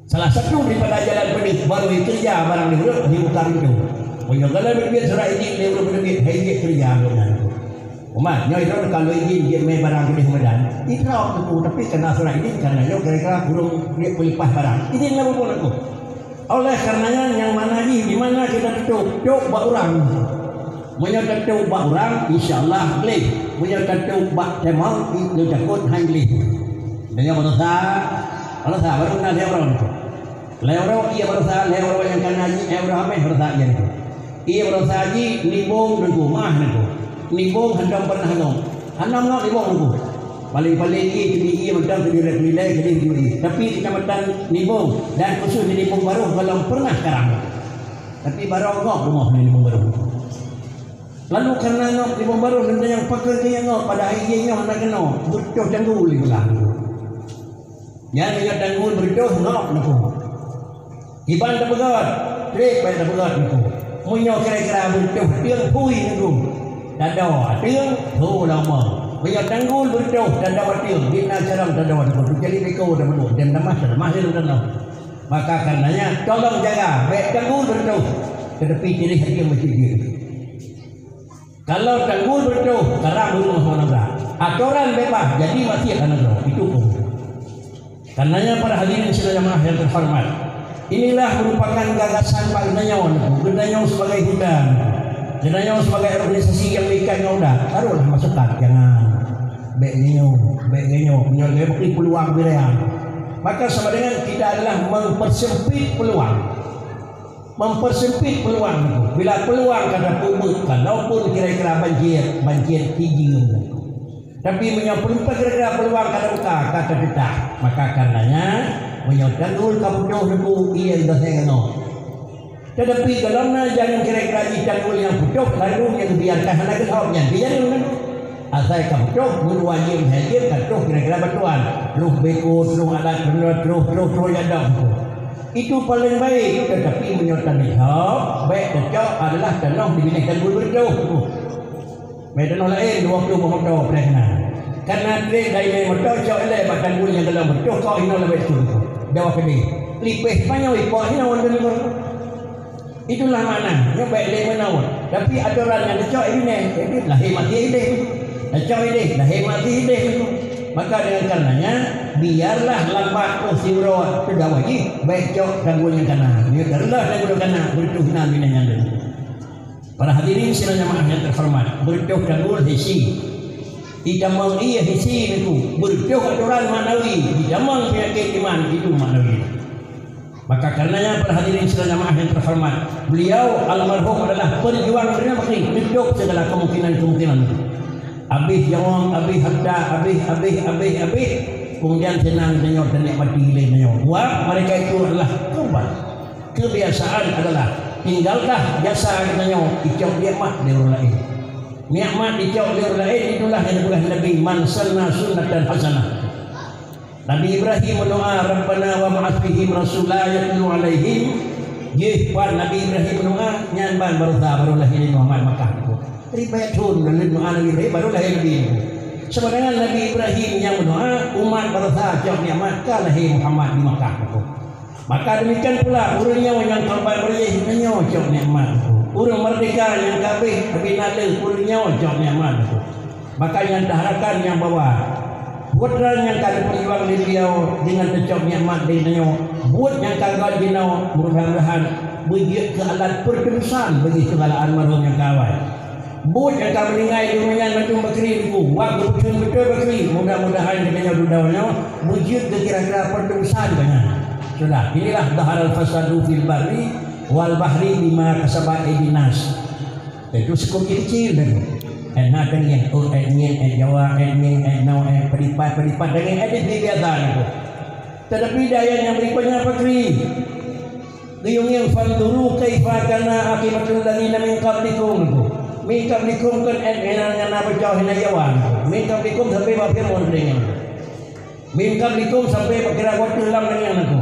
Salah satu daripada jalan peudeuh, barô keureuja barang di ureuëng, dibuka pintoe. Meunyoe galak neubiet surat idin lé ureuëng peuneubiet, hai jeuet keureuja gobnyan. Umat, nyoe droe ka lheueh idin jeuet mé barang keudeh meudan. Idroe teungku, tapi kana surat idin, kana nyoe kira-kira ureuëng jeuet peuleupah barang. Idin lam buku teungku. Oleh karenanya, nyang mana jih, di mana kita tutup? Tutup bak urang. Meunyoe tutup bak urang, insya Allah gleh. Meunyoe tutup bak teumong, itu takot hai gleh. Meunyoe barosa, barosa, baru na lhèe uroe. Lhèe uroe, iya barosa, lhèe uroe nyang kana jih, lhèe uroe habéh barosa iya nyoe. Iya barosa jih, nibong teungku, meu'ah teungku. Nibong hantom pernah ngon. Hana ngon nibong teungku. Paling-paling ié keuneuk ié mantong keuneuk lé-lé keuneuk jui. Tapi keucamatan Nibong dan khusus di Nibong Barôh golom pernah karang. Tapi barô gob rumoh di Nibong Barôh. Lalu karena ngok Nibong Barôh dan nyang pakai keu nyang ngok, padahai ié nyoe hana keunoe, beutôh tanggul di beulah. Nyan meunyoe tanggul beutôh ngok teungku. Kiban tapeugöt, trép bèk tapeugöt teungku. Meunyoe kira-kira beutôh ateueng phui teungku. Tadoe ateueng, tho lama. Meunyoe tanggul beutôh, tadoe ateueng, di na carông tadoe teungku. Kecuali biko tapeudôh, dan tamah, tamah lé tanoh. Maka karenanya, tolong jaga, bèk tanggul beutôh. Tetapi tireh ateueng masjid jih. Kalau tanggul beutôh, karang ureueng hana brat. Atoran bebas, jadi masjid hana brat. Itu hukum. Karenanya para hadirin sidang jamaah yang terhormat, inilah merupakan gagasan bak geutanyoe, geutanyoe sebagai hudan, geutanyoe sebagai organisasi yang meuikat ngon hudan, taruhlah masukan, jangan. Bèk nyoe, bèk nyoe, nyoe lé beri peluang pilihan. Maka sama dengan kita adalah mempersempit peluang. Mempersempit peluang teungku. Bila peluang ka tapeubuet, kalaupun kira-kira banjir, banjir tijeueng teungku. Tapi meunyoe peulumpah kira-kira peluang ka tabuka, ka tapeutah, maka karenanya, meunyoe tanggul ka putôh teungku, ié lheueh ngon. Tetapi golom na jalan kira-kira jih tanggul nyang putôh, lalu nyang biarkan hana geuhok nyan, biar nyan. Asai ka putôh, meunyoe wajéb, wajéb ka troh kira-kira bantuan. Troh beko, troh alat, troh, troh, troh, troh jak dong. Itu paling baik, tetapi meunyoe tanyoe, bèk tacok adalah tanoh di binéh tanggul beutôh. Mé tanoh laén dua ploh boh moto preh na. Karena trép dari mé moto cok ilèe bak tanggul nyang golom beutôh kok inoe leubeh tu. Dawa keudeh. Lipéh Spanyol ipok inoe wan deungon. Itulah makna, nyoe bèk lé meunoe. Tapi atoran nyang tacok i binéh, jadi lahé maté idéh. Tacok idéh, lahé maté idéh. Maka dengan karenanya, biarlah lambat oh siuroe teugawa jih, bèk cok tanggul nyang kana. Nyoe teureuleuh tanggul nyang kana, beutôh na binéh nyan lé. Para hadirin sidang jamaah yang terhormat, beutôh tanggul hisi. Itamong ié hisi teungku, beutôh atoran maknawi, itamong peunyakét iman, itu maknawi. Maka karenanya, para hadirin sidang jamaah yang terhormat, beliau almarhum adalah pejuang Medan Bakri, tutup segala kemungkinan-kemungkinan. Habéh nyawöng, habéh harta, habéh, habéh, habéh, habéh. Kemudian senang tanyoe tanikmati lé tanyoe. Buat mereka itu adalah korban. Kebiasaan adalah tinggalkah jasa tanyoe icok nikmat di ureueng laén. Nikmat icok di ureueng laén itulah yang dipeugah Nabi, "Man sanna sunnatan hasanah." Nabi Ibrahim meudoa, "Rabbana wa ba'ats fihim rasula yatlu 'alaihim." Jih pat Nabi Ibrahim meudoa, nyan ban barosa baru lahé Nabi Muhammad Makkah. Ribuan thon lheueh doa Nabi Ibrahim baru lahé Nabi. Sebenarnya Nabi Ibrahim nyang meudoa, umat barosa cok nikmat ka lahé Muhammad di Makkah. Maka demikian pula ureueng nyoe nyang korban meureuéh, nyoe cok nikmat. Ureueng merdeka nyang ka abéh, abéh na le, ureueng nyoe cok nikmat. Maka nyang taharapkan nyang bahwa buet nyang ka geupeujuang lé beliau deungon teucok nikmat lé tanyoe, buet nyang ka göt jinoe, mudah-mudahan beujeuet keu alat peuteumbusan bagi segala almarhum nyang ka awai. Buet nyang ka meuninggai di donya nyan mandum bakri teungku, wak geupeutheun beutôi bakri, mudah-mudahan geutanyoe dudoe nyoe beujeuet keu kira-kira peuteumbusan geuh nyan. Sudah, inilah dhaharal fasadu fil barri wal bahri bima kasabat aidin nas. Itu seukup kecil dah tu. Eh, na dengeng, oh, eh, nyen, eh, Jawa, eh, nyen, eh, no, eh, peudipat, peudipat, dengeng, eh, di biasa dah tu. Tetapi di ayat nyang berikutnya apa kri? Geuyong-yong, "Fanzuru kaifa kana aqibatul ladzina min qablikum." Min qablikum kan eh, eh, na, na, na baca hina Jawa. Min qablikum sampai bak Fir'aun dengeng. Min qablikum sampai bak kira waktu lam dengeng aku.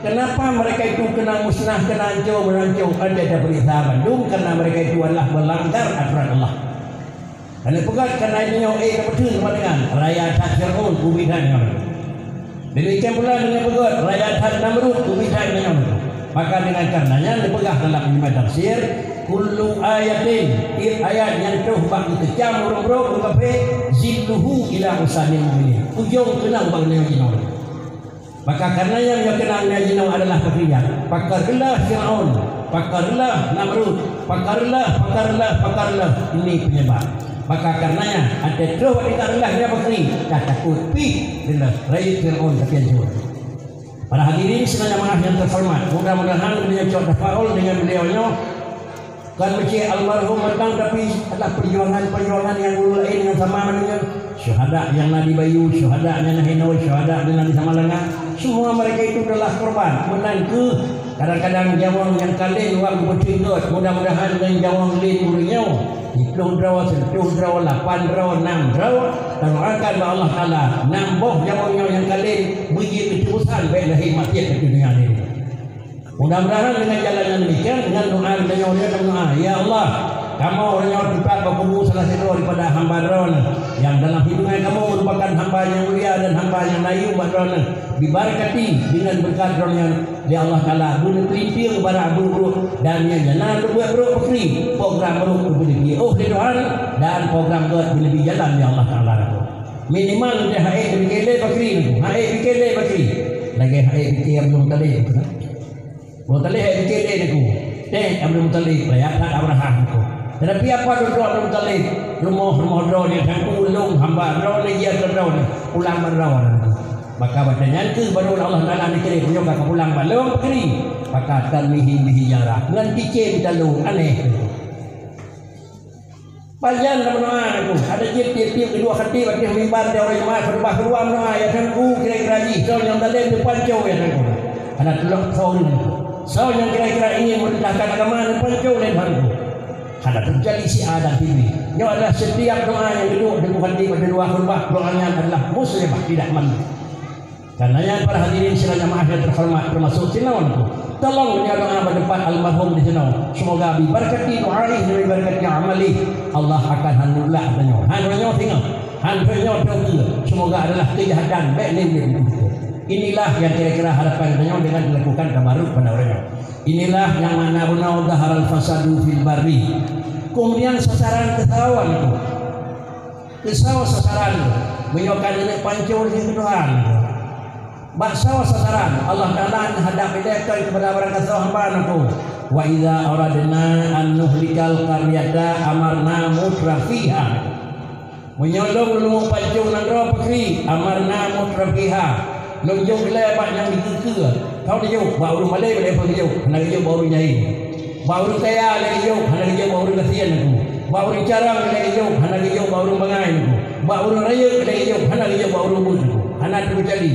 Kenapa mereka itu kena musnah, kena hancur, meuhancur? Ada tapeuriksa bandum, karena mereka itu adalah melanggar aturan Allah. Karena peugah, karena nyoe, eh, kebetulan sama dengan raya that Fir'aun, ubit that nyoe. Demikian pula dengan peugah, raya that Namrud, ubit that nyoe. Maka dengan karenanya dipeugah dalam ilmu tafsir, kullu ayatin, tiep ayat nyang troh bak geukecam ureuëng brok, ureuëng kafé, zilluhu ila usanil mu'minin. Ujong keunong bak nyoe jinoe. Maka karenanya nyoe keunong nyoe jinoe adalah peukrian. Pakon reulah Fir'aun, pakon reulah Namrud, pakon reulah, pakon reulah, pakon reulah. Ini penyebab. Maka karenanya, ada troh bak tingkat reulah nyoe peukri, ka takot pih reulah rayeuk Fir'aun tapi hancur. Para hadirin sidang jamaah yang terhormat, mudah-mudahan beliau cok tafaul dengan beliau nyoe. Kan meucék almarhum mantong, tapi adalah perjuangan-perjuangan nyang ulôn laén nyang sama meunyoe. Syuhada nyang na di Bayu, syuhada nyang na Hinoe, syuhada nyang na di Samalanga. Semua mereka itu telah korban. Meunan keuh kadang-kadang nyawöng nyang ka lén wak geupeuteugot. Mudah-mudahan ngon nyawöng lén ureuëng nyoe, siplôh droe, sireutôh droe, lapan droe, nam droe, tadoakan bak Allah Taala, nam boh nyawöng nyoe nyang ka lén beujeuet keuteumeusan bék lahé maté di dunia nyoe. Mudah-mudahan dengan jalan yang demikian, dengan doa geutanyoe, dia akan berdoa, "Ya Allah, kamoe uroe nyoe teupat bak kubu salah sidroe daripada hamba Droeneuh, nyang dalam hitungan kamoe merupakan hamba nyang mulia dan hamba nyang na yum bak Droeneuh. Dibarakati dengan berkat Droeneuh, ya Allah Taala, beuneuh teulintieng bara buet brok dan nyang jana peubuet brok peukri, program brok keubeudeuh oh lé Tuhan, dan program gét beuneubi jalan, ya Allah Taala." Minimal dia hai pikir lé peukri, hai pikir lé peukri. Lagèe hai pikir Abdul Muttalib. Abdul Muttalib hai pikir lé Teungku. Teh Abdul Muttalib, rakyat that Abrahah Teungku. Tetapi apa tujuan Abdul Muttalib? Rumoh, rumoh droeneuh Teungku, lôn hamba droeneuh, jeuet keu droeneuh, pulang bak droeneuh. Maka watèe nyan keuh baru Allah Taala neukirém, "Nyoe ka pulang bak lôn peukri." Maka tarmihim bihijarah, ngon cicém talu, aneh. Pajan na meunoe Teungku, hana jeuet tiep-tiep keudua khatib ateueh mimbar tiep uroe Jumat khutbah keudua meunoe, ya Teungku, kira-kira jih soe nyang dalem neupancô, ya Teungku. Hana tulok soe ureueng Teungku. Soe nyang kira-kira ingin meurintahkan agama neupancô lé Teungku. Hana teujadi si A dan si B. Nyoe adalah setiap doa nyang geuduek Teungku khatib ateueh dua khutbah, doa nyan adalah mustajabah, tidak mandum. Karena nyan, para hadirin sidang jamaah yang terhormat, termasuk sinoe, tolong nyoe doa bak teumpat almarhum di sinoe. Semoga bibarakati doa jih dan bibarakati amal jih, Allah akan han nulak tanyoe. Han nyoe singoh, han nyoe teuka. Semoga adalah kejahatan baik lewat itu. Inilah yang kira-kira harapan tanyoe dengan dilakukan tabaruk pada uroe nyoe. Inilah yang makna bunoe zaharal fasadu fil barri. Kemudian sasaran keusalahan itu. Keu soe sasaran, meunyoe ka neuneuk pancô lé Tuhan? Bak soe sasaran? Allah Taala neuhadap ilée kon keupada barangkasoe hamba Teungku. "Wa idza aradna an nuhlikal qaryata amarna mutrafiha." Meunyoe lôn lôn pancô nanggroe peukri, amarna mutrafiha. Lôn jok ilée bak nyang dikeue-keue. Soe geujok? Bak ureueng malém lé peue geujok, hana geujok bak ureueng jahé. Bak ureueng kaya lé geujok, hana geujok bak ureueng gasien Teungku. Bak ureueng carông lé geujok, hana geujok bak ureueng bangai Teungku. Bak ureueng rayeuk lé geujok, hana geujok bak ureueng buet Teungku. Hana teukeujali.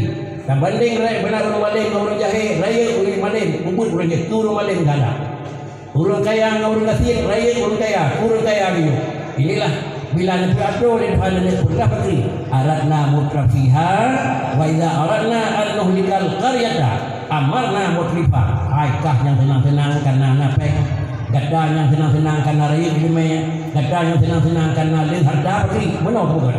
Tabandeng rayeuk bak ureueng malém ngon ureueng jahé, rayeuk ureueng malém, ubit ureueng jahé, keu ureueng malém galak. Ureueng kaya ngon ureueng gasien, rayeuk ureueng kaya, keu ureueng kaya geujok. Inilah bila neupeuatur lé Tuhan dan neupeugah peukri, "Aradna mutrafiha, wa idza aradna an nuhlikal qaryata amarna mutrafiha." Hai kah nyang seunang-seunang kana na péng, gata nyang seunang-seunang kana rayeuk ileumèe, gata nyang seunang-seunang kana lé hareuta peukri, meunoe bukan.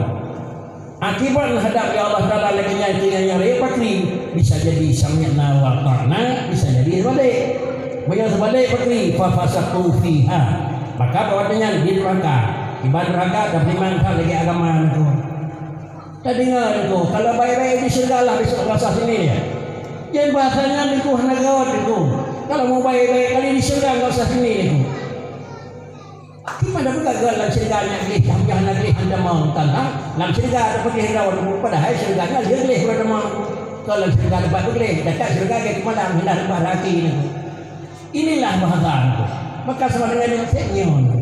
Akibat neuhadap lé Allah Taala lagèe nyan keu nyang rayeuk peukri, bisa jadi sami'na wa ata'na, bisa jadi seubalek. Meunyoe seubalek peukri, fa fasaqu fiha. Maka bak watèe nyan di neuraka. Iban neuraka tapi mantap lagèe agama Teungku. Tadeungoe Teungku, kalau baik-baik di syeuruga lah besok enggak usah sini ya. Jadi bahasanya Teungku hana gawat Teungku. Kalau mau baik-baik kali di syeuruga enggak usah sini Teungku. Kiban tapeugah lam syeuruga nyan gleh, lam jahanam gleh, hana tamong tantang. Lam syeuruga tapeugah lom, padahai syeuruga nyan lheueh gleh hana tamong. Kalau syeuruga teumpat gleh, dekat syeuruga ke malam, hana teumpat lagi Teungku. Inilah bahasa Teungku. Maka sama dengan yang saya nyon.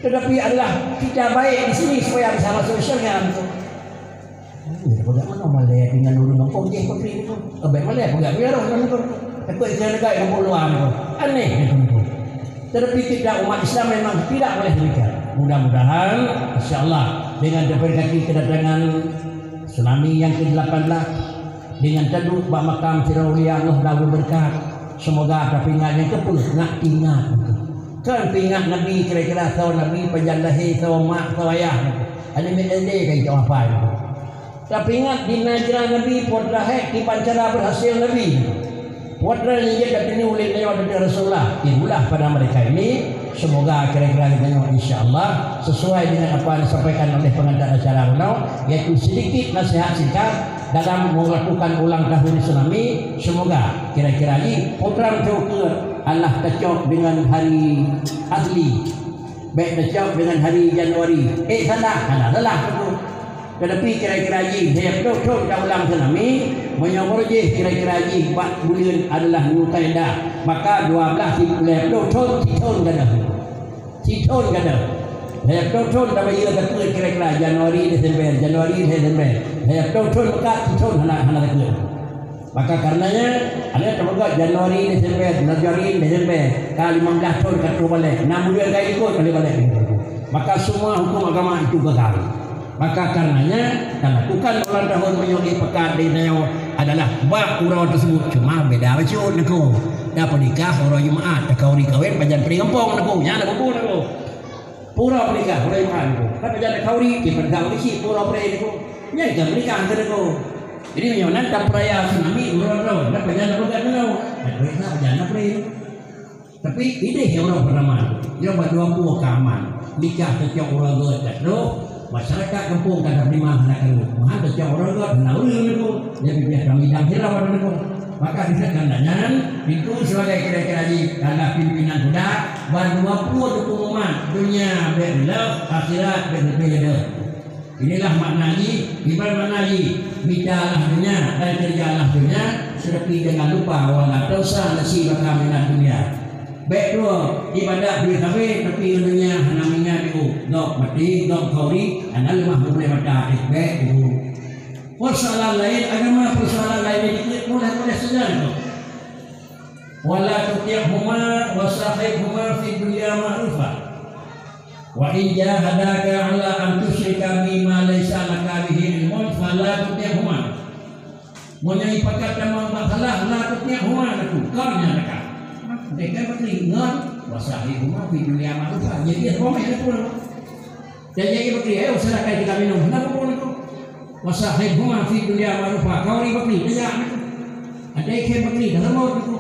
Tetapi adalah kita baik di sini supaya bisa masuk syurga Teungku. Jadi, peugah meunoe malèe dengan ureueng gampông jih peukri Teungku. Abéh malèe peugah biar roh Teungku. Takot ikan degai gampông luwa Teungku. Aneh Teungku. Tetapi kita umat Islam memang tidak boleh demikian. Mudah-mudahan, insya Allah, dengan diberkati kedatangan tsunami yang kedelapan belas, Dengan taduek bak makam sidroe ulia Allah dan berkat. Semoga tapeuingat nyang keupeue, nak ingat. Kan peuingat Nabi kira-kira soe Nabi, pajan lahé, soe mak, soe ayah. Aneuk S D kan cok hafai. Tapeuingat di Najran Nabi, putra hek kiban cara berhasil Nabi. Putra nyang jeuet dan teunyueng lé nyoe dari Rasulullah. Timbullah pada mereka ini, semoga kira-kira kita nyoe insya Allah sesuai dengan apa yang disampaikan oleh pengantar acara unoe, yaitu sedikit nasihat singkat dalam melakukan ulang tahun Islami. Semoga kira-kira ini putra mencoba Allah tacok dengan hari asli. Baik tacok dengan hari Januari. Eh, salah. Salah, salah tu. Tetapi kira-kira jih, lhèe ploh thon ka ulang Islami, meunyoe jih kira-kira jih bak buleuen adalah Zulkaidah, maka dua belas lhèe ploh thon, sithon gadôh. Sithon gadôh. Lhèe ploh thon ka bayeue takheun kira-kira Januari, Desember, Januari, Desember. Lhèe ploh thon meukat, sithon hana, hana takheun. Maka karenanya, ada tapeugah Januari, Desember, Januari, Desember, ka lima belas thon ka troh balek, enam buleuen ka ikot ka lheueh balek. Maka semua hukum agama itu gagal. Maka karenanya, talakukan ulang tahun meunyoe ipeugah di nyoe adalah bak uroe tersebut, cuma beda bacut niko. Tapeunikah uroe Jumaat, takauri kawin pajan peuringempong niko, nyan ada buku niko. Pura peunikah, pura iman tu. Tapi jangan khauri, di peunikah bisi pura pura itu. Nyan kan peunikah ke tu. Jadi meunyoe nan tapeuraya tsunami, uroe-uroe, nan pajan peugah dulu. Tapi idéh nyang uroe pertama, nyang ba dua puluh ka aman. Nikah teucok uroe geuh ka troh, masyarakat kampung ka teurimong hana karu. Meuhan teucok uroe geuh hana ureueng tu. Jadi biasa kami dang hirau ada tu. Maka disebutkan nyan, itu sebagai kira-kira jih adalah pimpinan kuda, ban dua puluh tu pengumuman, dunia bèk leuh, akhirat bèk leubeh leuh. Inilah makna jih, ibarat makna jih, mita lah dunia dan kerjalah dunia, tetapi jangan lupa wala tansa nasibaka minad dunya. Bèk droe ibadat duit sabe, tapi dunia hana ingat ibu, dok mati, dok khauri, hana leumah meubuléh mata, eh, bèk ibu. Persoalan lain agama, persoalan lain dikit, boleh-boleh saja itu. Wala tuti'huma wa sahibhuma fid dunya ma'rufa. Wa in jahadaka ala an tusyrika bi ma laysa laka bihi ilmun fala tuti'huma. Meunyoe ipakat tamong bak salah, la tuti'huma, kon nyan dekat. Dekat beutôi ngon wa sahibhuma fid dunya ma'rufa. Jadi, ya, bomeh dekat. Dan jadi bakri, eh, silakan kita minum. Kenapa pun itu? Wa sahibhuma fid dunya ma'rufa. Kau ni bakri, tidak. Ada ikan bakri, dalam maut itu.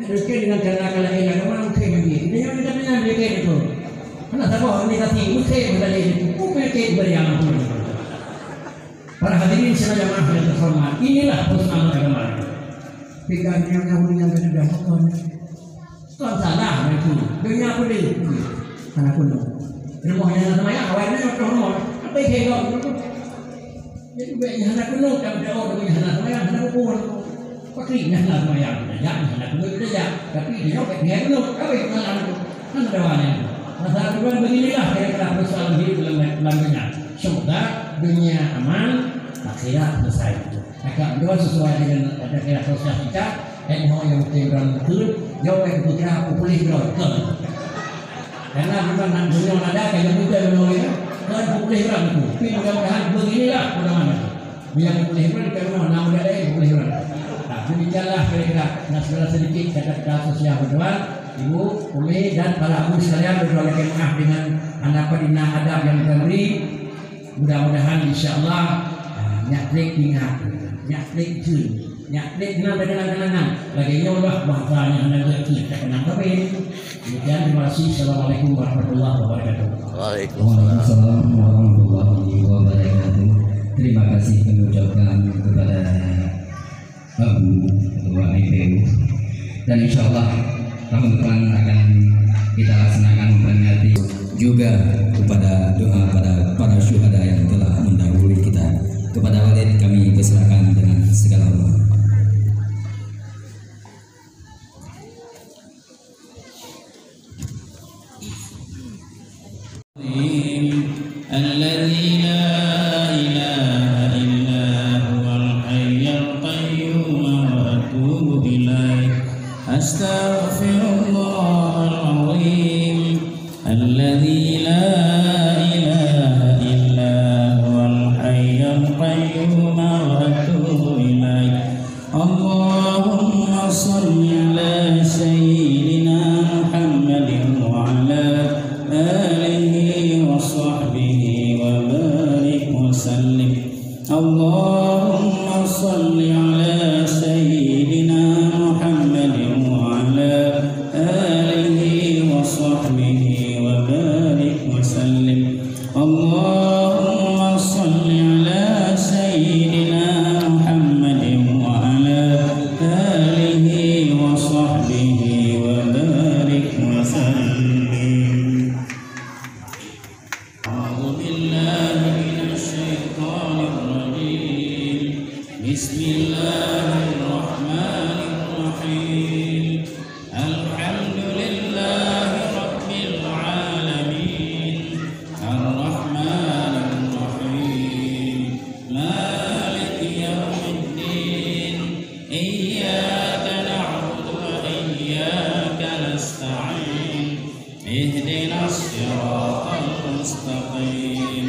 Mungkin dengan cara kala enak, kamu mungkin lagi. Dia yang kita punya dia kayak itu. Karena sabar ni tadi, mungkin tadi itu. Mungkin kayak beri yang ampun. Para hadirin sidang jamaah yang terhormat, inilah persoalan agama. Pikiran yang nyambung dengan ketiga, bukan. Kon salah mereka. Dunia apa dia? Hana kunong. Rumoh nyang hana seumayang, awai nyoe troh rumoh. Apa yang kau? Jadi, baik nyang hana kunong, tak ada orang yang hana seumayang, hana kupon. Pakri nyang hana seumayang, tak ada, hana kunong, tak ada. Tapi dia nyok, dia kunong, apa yang salah tu? Kan ada awalnya. Masalah tu kan beginilah kira-kira persoalan hidup dalam, dalam dunia. Semoga dunia aman, akhirat selesai. Agak dua sesuai dengan ada kira proses kita, dan mau yang mungkin orang betul, jauh yang putra populis droe. Karena memang nak dunia ada, kayak muda dulu ya. Kan populis orang tu. Tapi mudah-mudahan beginilah mudah-mudahan. Biar populis orang, kita mau nama dia lain populis orang. Nah, demikianlah kira-kira nak segala sedikit kata-kata sosial berdoa. Ibu, Umi dan para abu sekalian, berdoa lagi maaf dengan hadapan adab yang kita beri. Mudah-mudahan, insya Allah, ah, nyak trik ingat, nyak trik jun, nyak trik nan kenang-kenangan. Lagi nyoe lah bahasa yang anda ngerti, tak kenang kami. Demikian, terima kasih. Assalamualaikum warahmatullahi wabarakatuh. Waalaikumsalam. Waalaikumsalam warahmatullahi wabarakatuh. Terima kasih kami ucapkan kepada Abu Ketua M P U. Dan insya Allah tahun depan akan kita laksanakan memperingati juga kepada doa pada para syuhada yang telah mendahului kita. Kepada Walid kami persilakan dengan segala hormat. الذي لا إله إلا هو الحي القيوم وأتوب إليه. أستغفر الله العظيم الذي لا إله إلا هو الحي القيوم وأتوب إليه. اللهم صل على سيدنا محمد وعلى آله وصحبه وبارك وسلم. اللهم صل على سيدنا محمد وعلى آله وصحبه وبارك وسلم. أعوذ بالله من الشيطان الرجيم. بسم الله الرحمن الرحيم. الحمد لله رب العالمين. الرحمن الرحيم. مالك يوم الدين. إياك نعبد وإياك نستعين. اهدنا الصراط المستقيم.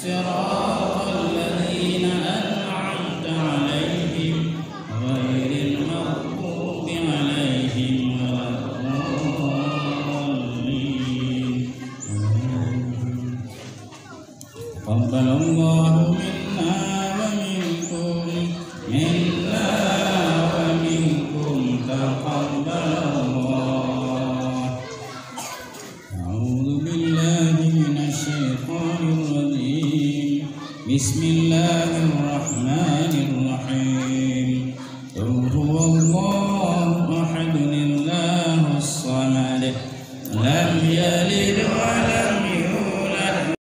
صراط الذين أنعمت عليهم غير المغضوب عليهم ولا الضالين. تقبل الله منا ومنكم، منا ومنكم تقبل الله. أعوذ بالله من الشيطان الرجيم. بسم الله الرحمن الرحيم. قل هو الله أحد، الله الصمد، لم يلد ولم يولد.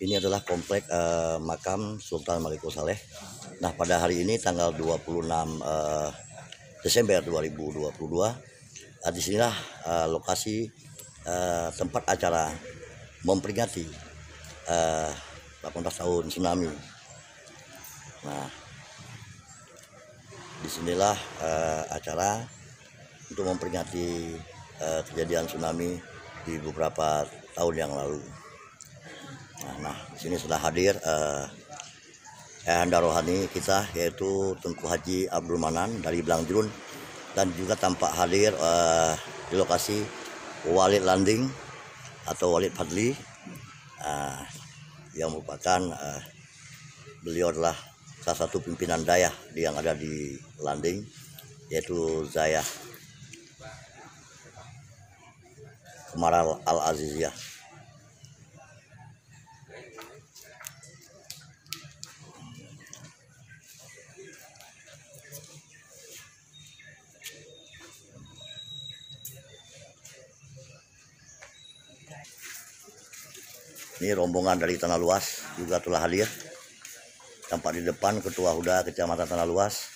Ini adalah komplek, eh, makam Sultan Malikul Saleh. Nah, pada hari ini tanggal dua puluh enam, eh, Desember dua ribu dua puluh dua, eh, di sinilah, eh, lokasi, eh, tempat acara memperingati, eh, delapan belas tahun tsunami. Nah, di sinilah, eh, acara untuk memperingati, eh, kejadian tsunami di beberapa tahun yang lalu. Nah, nah, di sini sudah hadir, eh, ayahanda rohani kita, yaitu Teungku Haji Abdul Manan dari Blang Jruen, dan juga tampak hadir, eh, di lokasi Walid Landing atau Walid Fadli, eh, yang merupakan, eh, beliau adalah salah satu pimpinan dayah yang ada di Landing, yaitu Dayah Kemaral Al-Aziziyah. Ini rombongan dari Tanah Luas juga telah hadir. Tampak di depan Ketua HUDA Kecamatan Tanah Luas.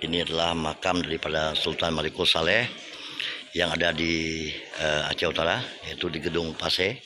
Ini adalah makam daripada Sultan Malikussaleh yang ada di, eh, Aceh Utara, yaitu di Gedong Pasé.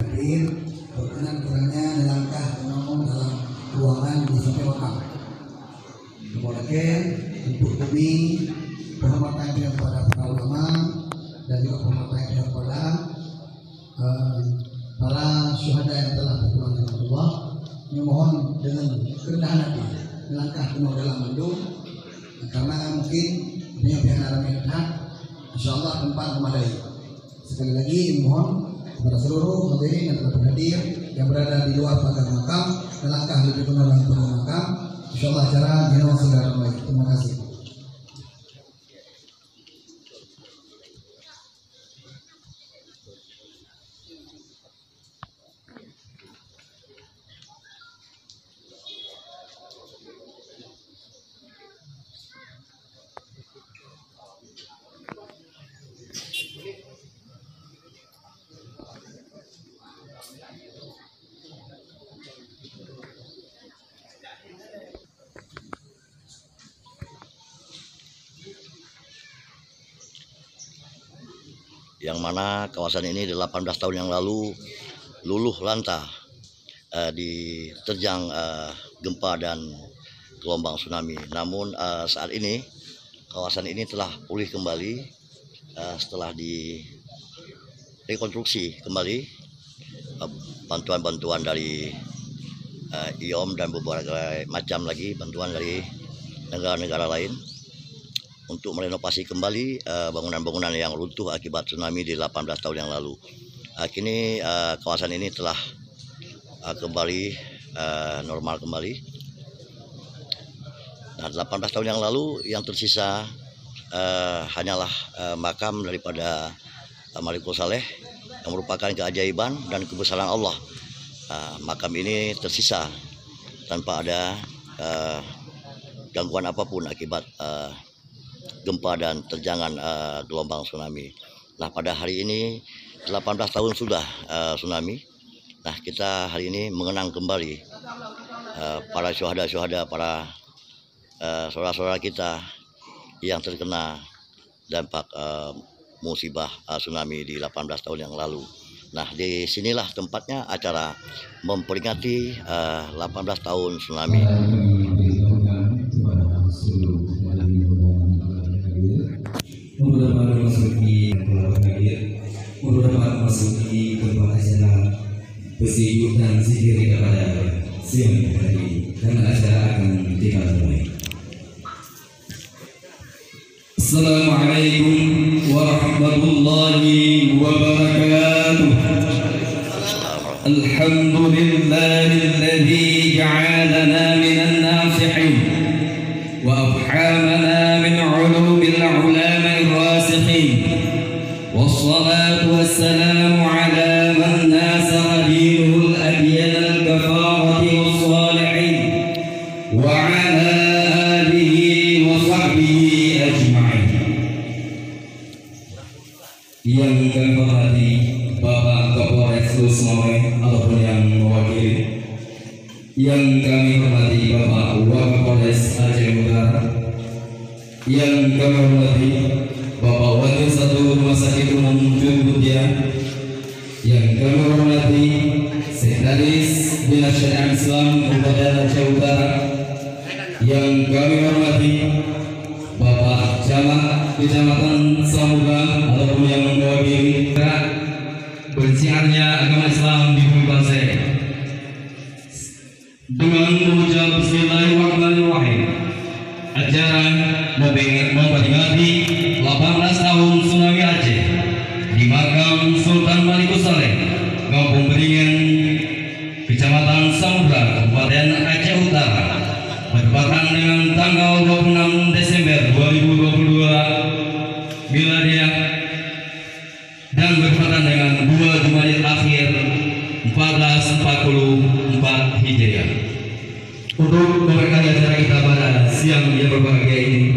Hadir, berkenan kiranya melangkah menolong dalam ruangan di samping makam. Kemudian untuk kami, penghormatan kepada para ulama dan juga penghormatan kepada, eh, para syuhada yang telah berkorban dalam Allah. Kami mohon dengan kerendahan hati melangkah penuh dalam mandum, karena mungkin punya pihak ramai that. Insya Allah tempat memadai. Sekali lagi, mohon kepada seluruh hadirin yang telah berhadir, yang berada di luar pagar makam, melangkah lebih penuh dalam pagar makam. Insya Allah acara jinoe segera dimulai. Terima kasih. Yang mana kawasan ini delapan belas tahun yang lalu luluh lanta, eh, diterjang, eh, gempa dan gelombang tsunami. Namun, eh, saat ini kawasan ini telah pulih kembali, eh, setelah direkonstruksi kembali, eh, bantuan-bantuan dari, eh, I O M dan beberapa macam lagi bantuan dari negara-negara lain untuk merenovasi kembali, eh, bangunan-bangunan yang runtuh akibat tsunami di delapan belas tahun yang lalu. Eh, kini, eh, kawasan ini telah, eh, kembali, eh, normal kembali. Nah, delapan belas tahun yang lalu yang tersisa, eh, hanyalah, eh, makam daripada, eh, Malikussaleh yang merupakan keajaiban dan kebesaran Allah. Eh, makam ini tersisa tanpa ada, eh, gangguan apapun akibat, eh, gempa dan terjangan, eh, gelombang tsunami. Nah, pada hari ini delapan belas tahun sudah, eh, tsunami. Nah, kita hari ini mengenang kembali, eh, para syuhada-syuhada, para, eh, saudara-saudara kita yang terkena dampak, eh, musibah, eh, tsunami di delapan belas tahun yang lalu. Nah, di sinilah tempatnya acara memperingati, eh, delapan belas tahun tsunami. Untuk dapat memasuki, untuk dapat memasuki tempat acara, bersujud dan zikir kepada Yang Maha Tinggi, karena acara akan kita mulai. Assalamualaikum warahmatullahi wabarakatuh. Alhamdulillahilladzi ja'alana minan nasihin wa afhamana min ulumil ulama'ir rasikhin. Wassalatu wassalamu ala man nasara dinahul adyanal kafarati was salihin. Wa ala alihi wa sahbihi ajma'in. Yang kami hormati Bapak Kapolres Lhokseumawe ataupun yang mewakili. Yang kami hormati Bapak Wakapolres Aceh Utara. Yang kami hormati Bapak Wakil Satu Rumah Sakit Umum Cut Mutia. Yang kami hormati Sekretaris Dinas Syariah Islam Kabupaten Aceh Utara yang kami hormati, Bapak Camat Kecamatan Samudra ataupun yang mewakili, bersyiarnya agama Islam di Bumi Pasai. Dengan mengucap Bismillahirrahmanirrahim, acara memperingati lapan belas tahun Tsunami Aceh di makam Sultan Malikussaleh, Kampung Beringin, Kecamatan Samudra, Kabupaten Aceh Utara, bertepatan dengan tanggal dua puluh enam Desember dua ribu dua puluh dua Miladiah, dan bertepatan dengan dua Jumadil Akhir empat belas empat puluh empat Hijriah. Untuk memberkati acara kita pada siang yang berbahagia ini,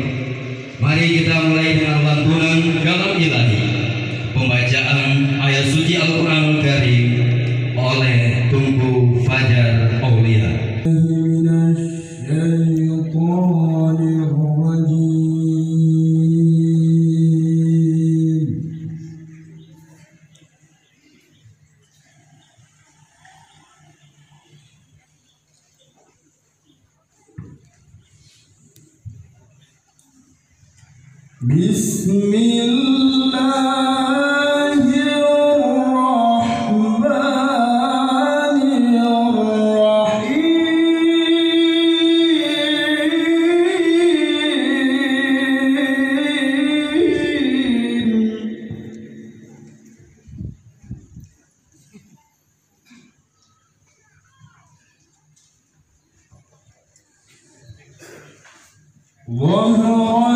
mari kita mulai dengan lantunan kalam ilahi, pembacaan ayat suci Al-Quranul Karim oleh Tunku Fajar Aulia. من الشيطان الرجيم. بسم الله الرحمن الرحيم. ظهر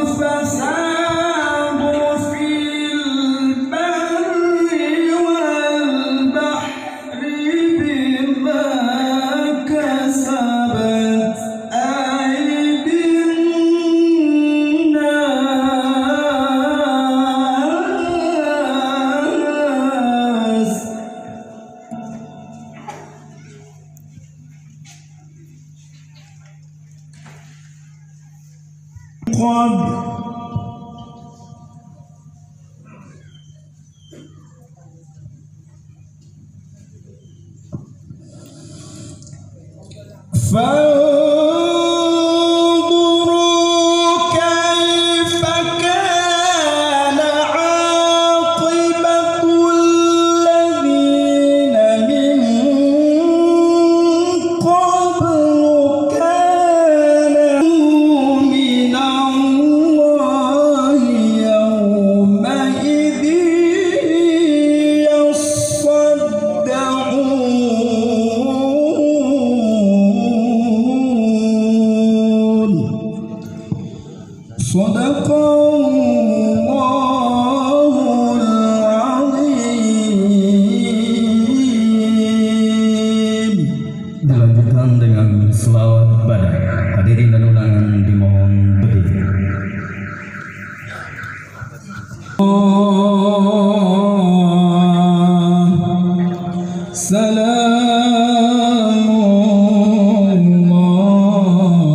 الفساد في البر والبحر بما كسبت أيدي الناس. قد فانظروا كيف كان عاقبة الذين من قبل. كان من الله يومئذ يصدعون. صدق الله العظيم. Dilanjutkan dengan selawat badar. Hadirin dan undangan dimohon berdiri. سلام الله.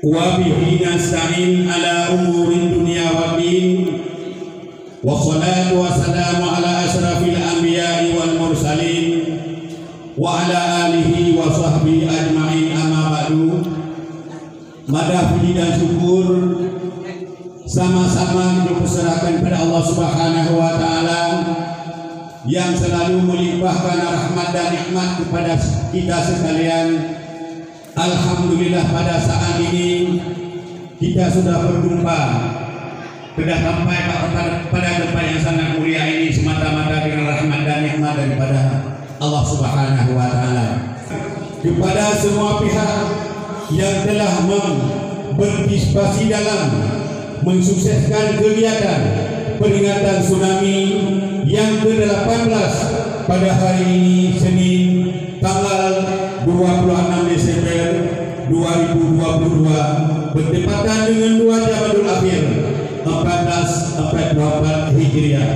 Wa bihi nasta'in ala umuri dunya waddin. Wassalatu wassalamu ala asyrafil anbiya'i wal mursalin wa ala alihi wa sahbihi ajma'in, amma ba'du. Madah puji dan syukur sama-sama kita perserahkan kepada Allah Subhanahu wa Ta'ala yang selalu melimpahkan rahmat dan nikmat kepada kita sekalian. Alhamdulillah, pada saat ini kita sudah berjumpa, sudah sampai pada, pada tempat yang sangat mulia ini semata-mata dengan rahmat dan nikmat daripada Allah Subhanahu wa Ta'ala. Kepada semua pihak yang telah mem-, berpartisipasi dalam mensukseskan kegiatan peringatan tsunami yang kedelapan belas pada hari ini, Senin, tanggal dua puluh enam Desember dua ribu dua puluh dua, bertepatan dengan dua Jamadul Akhir empat belas empat puluh empat Hijriah.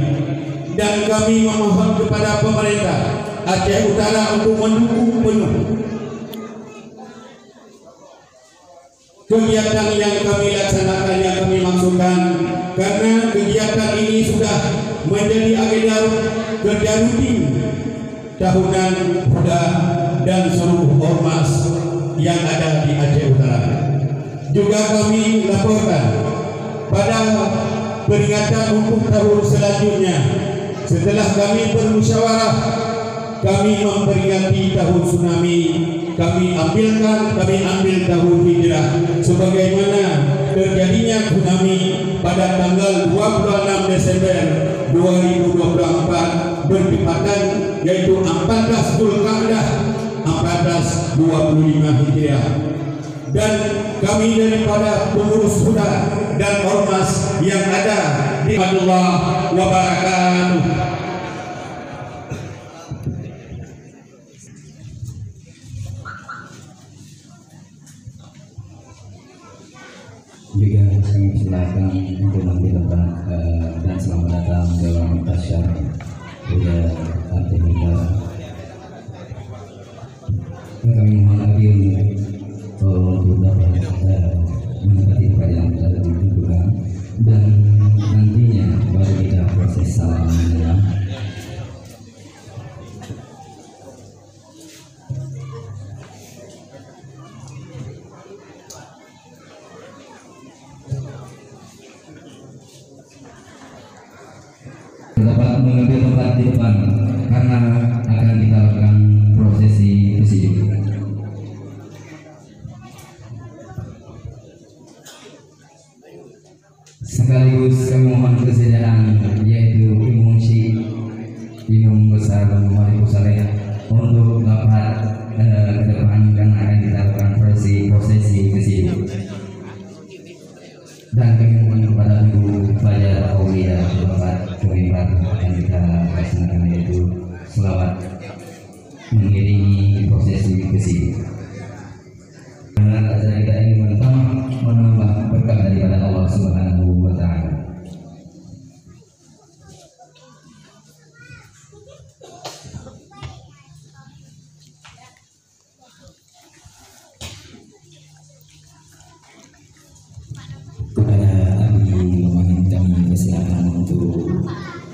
Dan kami memohon kepada pemerintah Aceh Utara untuk mendukung penuh kegiatan yang kami laksanakan, yang kami maksudkan, karena kegiatan ini sudah menjadi agenda kerja rutin tahunan Huda dan seluruh ormas yang ada di Aceh Utara. Juga kami laporkan, pada peringatan untuk tahun selanjutnya, setelah kami bermusyawarah, kami memperingati tahun tsunami, kami ambilkan, kami ambil tahun Hijrah sebagaimana terjadinya tsunami pada tanggal dua puluh enam Desember dua ribu dua puluh empat bertepatan, yaitu empat belas Zulkaidah empat belas dua puluh lima Hijriah. Dan kami daripada pengurus Huda dan ormas yang ada di Abdullah wabarakatuh. Juga kami persilakan untuk mengambil tempat, eh, dan selamat datang dalam acara Huda Arti Muda. Kami mohon lagi untuk, eh, untuk dapat, eh, menempati tempat yang telah ditentukan, dan nantinya baru kita proses salam mengenal. Dapat mengambil tempat di depan karena akan kita lakukan prosesi pesidik. Sekaligus kami mohon kesediaan, yaitu Imum Syik, Imum Besar Malikussaleh, untuk dapat, eh, ke depan karena akan kita lakukan prosesi, prosesi pesidik. Dan kami mohon kepada Teungku Fajar Aulia dapat ke mimbar dan kita laksanakan, yaitu selawat mengiringi prosesi pesidik. Karena acara kita ini menambah, menambah berkah daripada Allah Subhanahu wa Ta'ala. Kepada Abi Lumayan kami persilakan untuk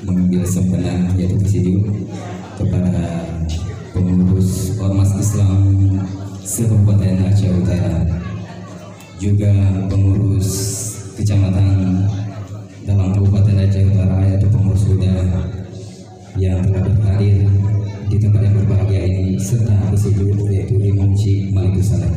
mengambil sempena, yaitu pesidik, kepada pengurus Ormas Islam se-Kabupaten Aceh Utara, juga pengurus kecamatan dalam Kabupaten Aceh Utara, yaitu pengurus Huda yang telah berhadir di tempat yang berbahagia ini, serta pesidik, yaitu Imum Syik Malikussaleh.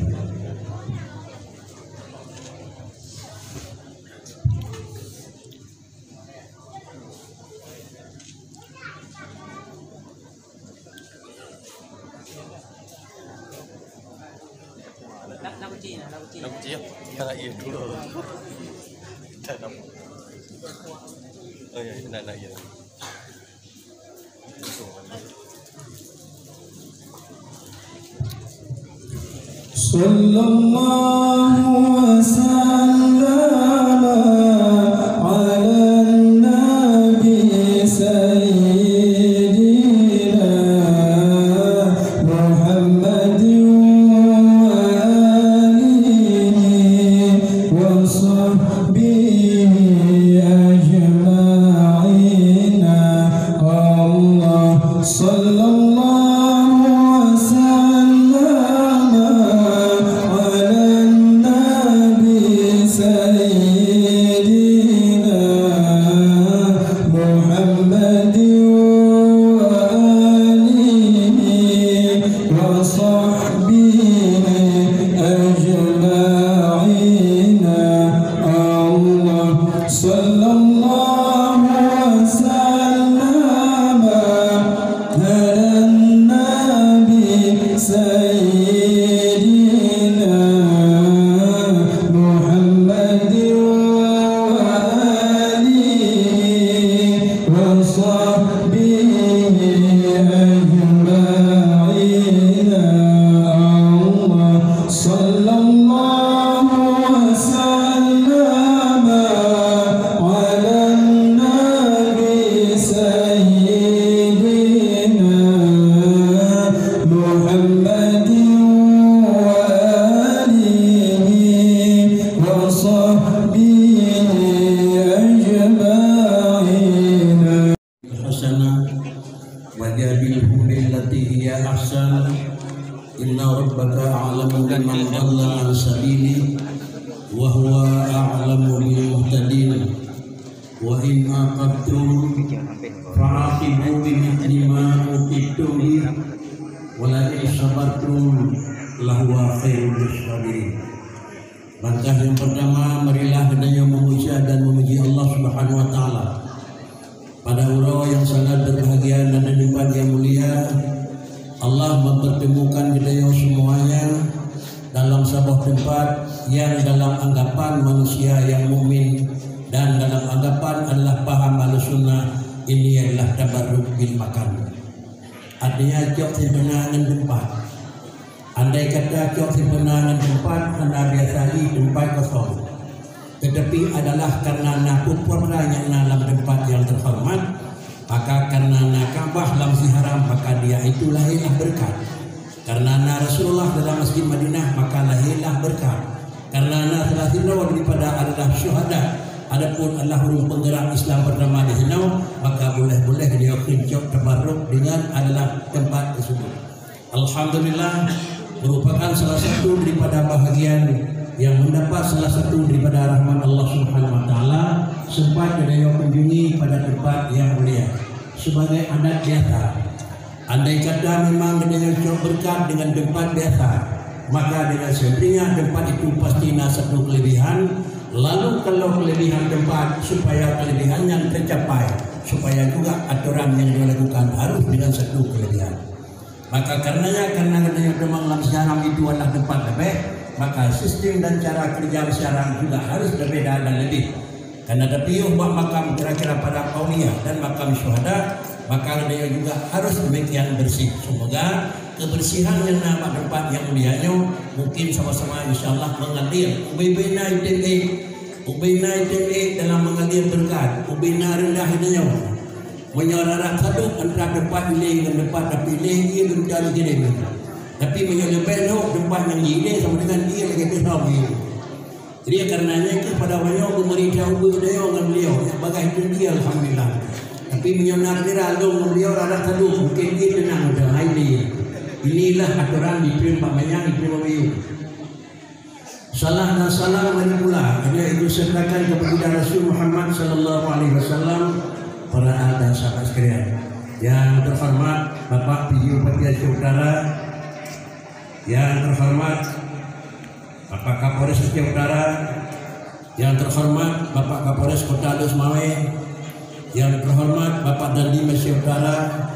Lagu Cina, lagu Cina. Lagu Cina. Nak iya dulu. Dah lama. Oh ya, nak, nak iya. Sallallahu wasallam ala nabi sayyidina Muhammadin wa alihi سيدنا محمد وآله وصحبه أجمعين. الله صلى الله وسلم على النبي سيدنا محمد وآله وصحبه أجمعين. حسنة وجادلهم بالتي هي أحسن إن ربك أعلم بمن ضل عن سبيله وهو أعلم بالمهتدين. وإن عاقبتم فعاقبوا بمثل ما عوقبتم به ولئن صبرتم لهو خير للصابرين. Langkah yang pertama, marilah geutanyoe memuja dan memuji Allah Subhanahu wa Taala. Pada uroe yang sangat berbahagia dan di tempat yang mulia, Allah mempertemukan geutanyoe semuanya dalam saboh tempat yang dalam anggapan manusia yang mukmin dan dalam anggapan adalah paham Ahlussunnah, ini adalah tabarruk bil makan. Artinya, cok sibeuna ngon tempat. Andai kata cok sibeuna ngon tempat, hana biasa jih tempat kosong. Tetapi adalah karena na putra nyang na lam tempat yang terhormat, maka karena na Ka'bah lam Masjid Haram, maka dia itu lahirlah berkat. Karena na Rasulullah dalam Masjid Madinah, maka lahirlah berkat. Karena na salah sidroe daripada adalah syuhada, adapun adalah ureuëng penggerak Islam pertama di sinoe, maka boleh-boleh dia keuncok tabarruk dengan adalah tempat tersebut. Alhamdulillah, merupakan salah satu daripada bahagian yang mendapat salah satu daripada rahmat Allah Subhanahu wa Taala, sempat geutanyoe kunjungi pada tempat yang mulia. Sebagai adat biasa, andai kata memang geutanyoe cok berkat dengan tempat biasa, maka dengan sendirinya tempat itu pasti na satu kelebihan. Lalu kalau kelebihan tempat, supaya kelebihan yang tercapai, supaya juga aturan yang dilakukan harus dengan satu kelebihan. Maka karenanya, karena geutanyoe teumang lam Masjid Haram itu adalah tempat leubeh, maka sistem dan cara kerja Masjid Haram juga harus berbeda dan lebih. Karena tapiôh bak makam kira-kira para aulia dan makam syuhada, maka geutanyoe juga harus demikian bersih. Semoga kebersihan yang na bak tempat yang mulia nyoe mungkin sama-sama, insya Allah, mengalir. Ubé-ubé na item ék, ubé na item ék dalam mengalir berkat, ubé na rendah geutanyoe. Meunyoe rara sadub antara tempat ilée ngon tempat, tapi ilée ié leuncah lé jideh. Tapi meunyoe leubeh lhok tempat nyang jideh sama dengan ié lagée teuh lom ié. Jadi, karenanya keuh pada uroe nyoe geumeurintah ubé geutanyoe ngon beliau, nyang bagaih teuk ié, alhamdulillah. Tapi meunyoe na kira lom ngon beliau rara sadub, mungkin ié teunang udah, hai lé. Inilah aturan di Teungku Pak Manyang, di Teungku Pak Manyang. Salam dan salam mari pula, yaitu sertakan kepada Rasul Muhammad sallallahu alaihi wasallam, para ahli dan sahabat sekalian. Yang terhormat Bapak P J Bupati Aceh Utara, yang terhormat Bapak Kapolres Aceh Utara, yang terhormat Bapak Kapolres Kota Lhokseumawe, yang terhormat Bapak Dandim Aceh Utara,